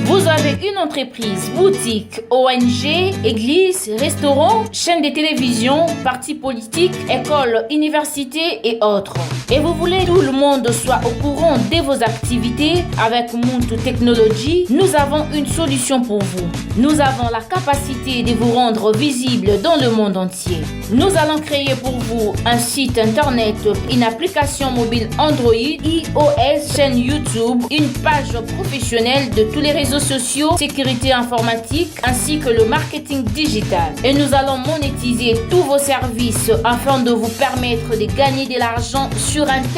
Vous avez une entreprise, boutique, ONG, église, restaurant, chaîne de télévision, parti politique, école, université et autres. Et vous voulez que tout le monde soit au courant de vos activités? Avec Muntu Technology, nous avons une solution pour vous. Nous avons la capacité de vous rendre visible dans le monde entier. Nous allons créer pour vous un site internet, une application mobile Android, iOS, chaîne YouTube, une page professionnelle de tous les réseaux sociaux, sécurité informatique, ainsi que le marketing digital. Et nous allons monétiser tous vos services afin de vous permettre de gagner de l'argent sur Internet.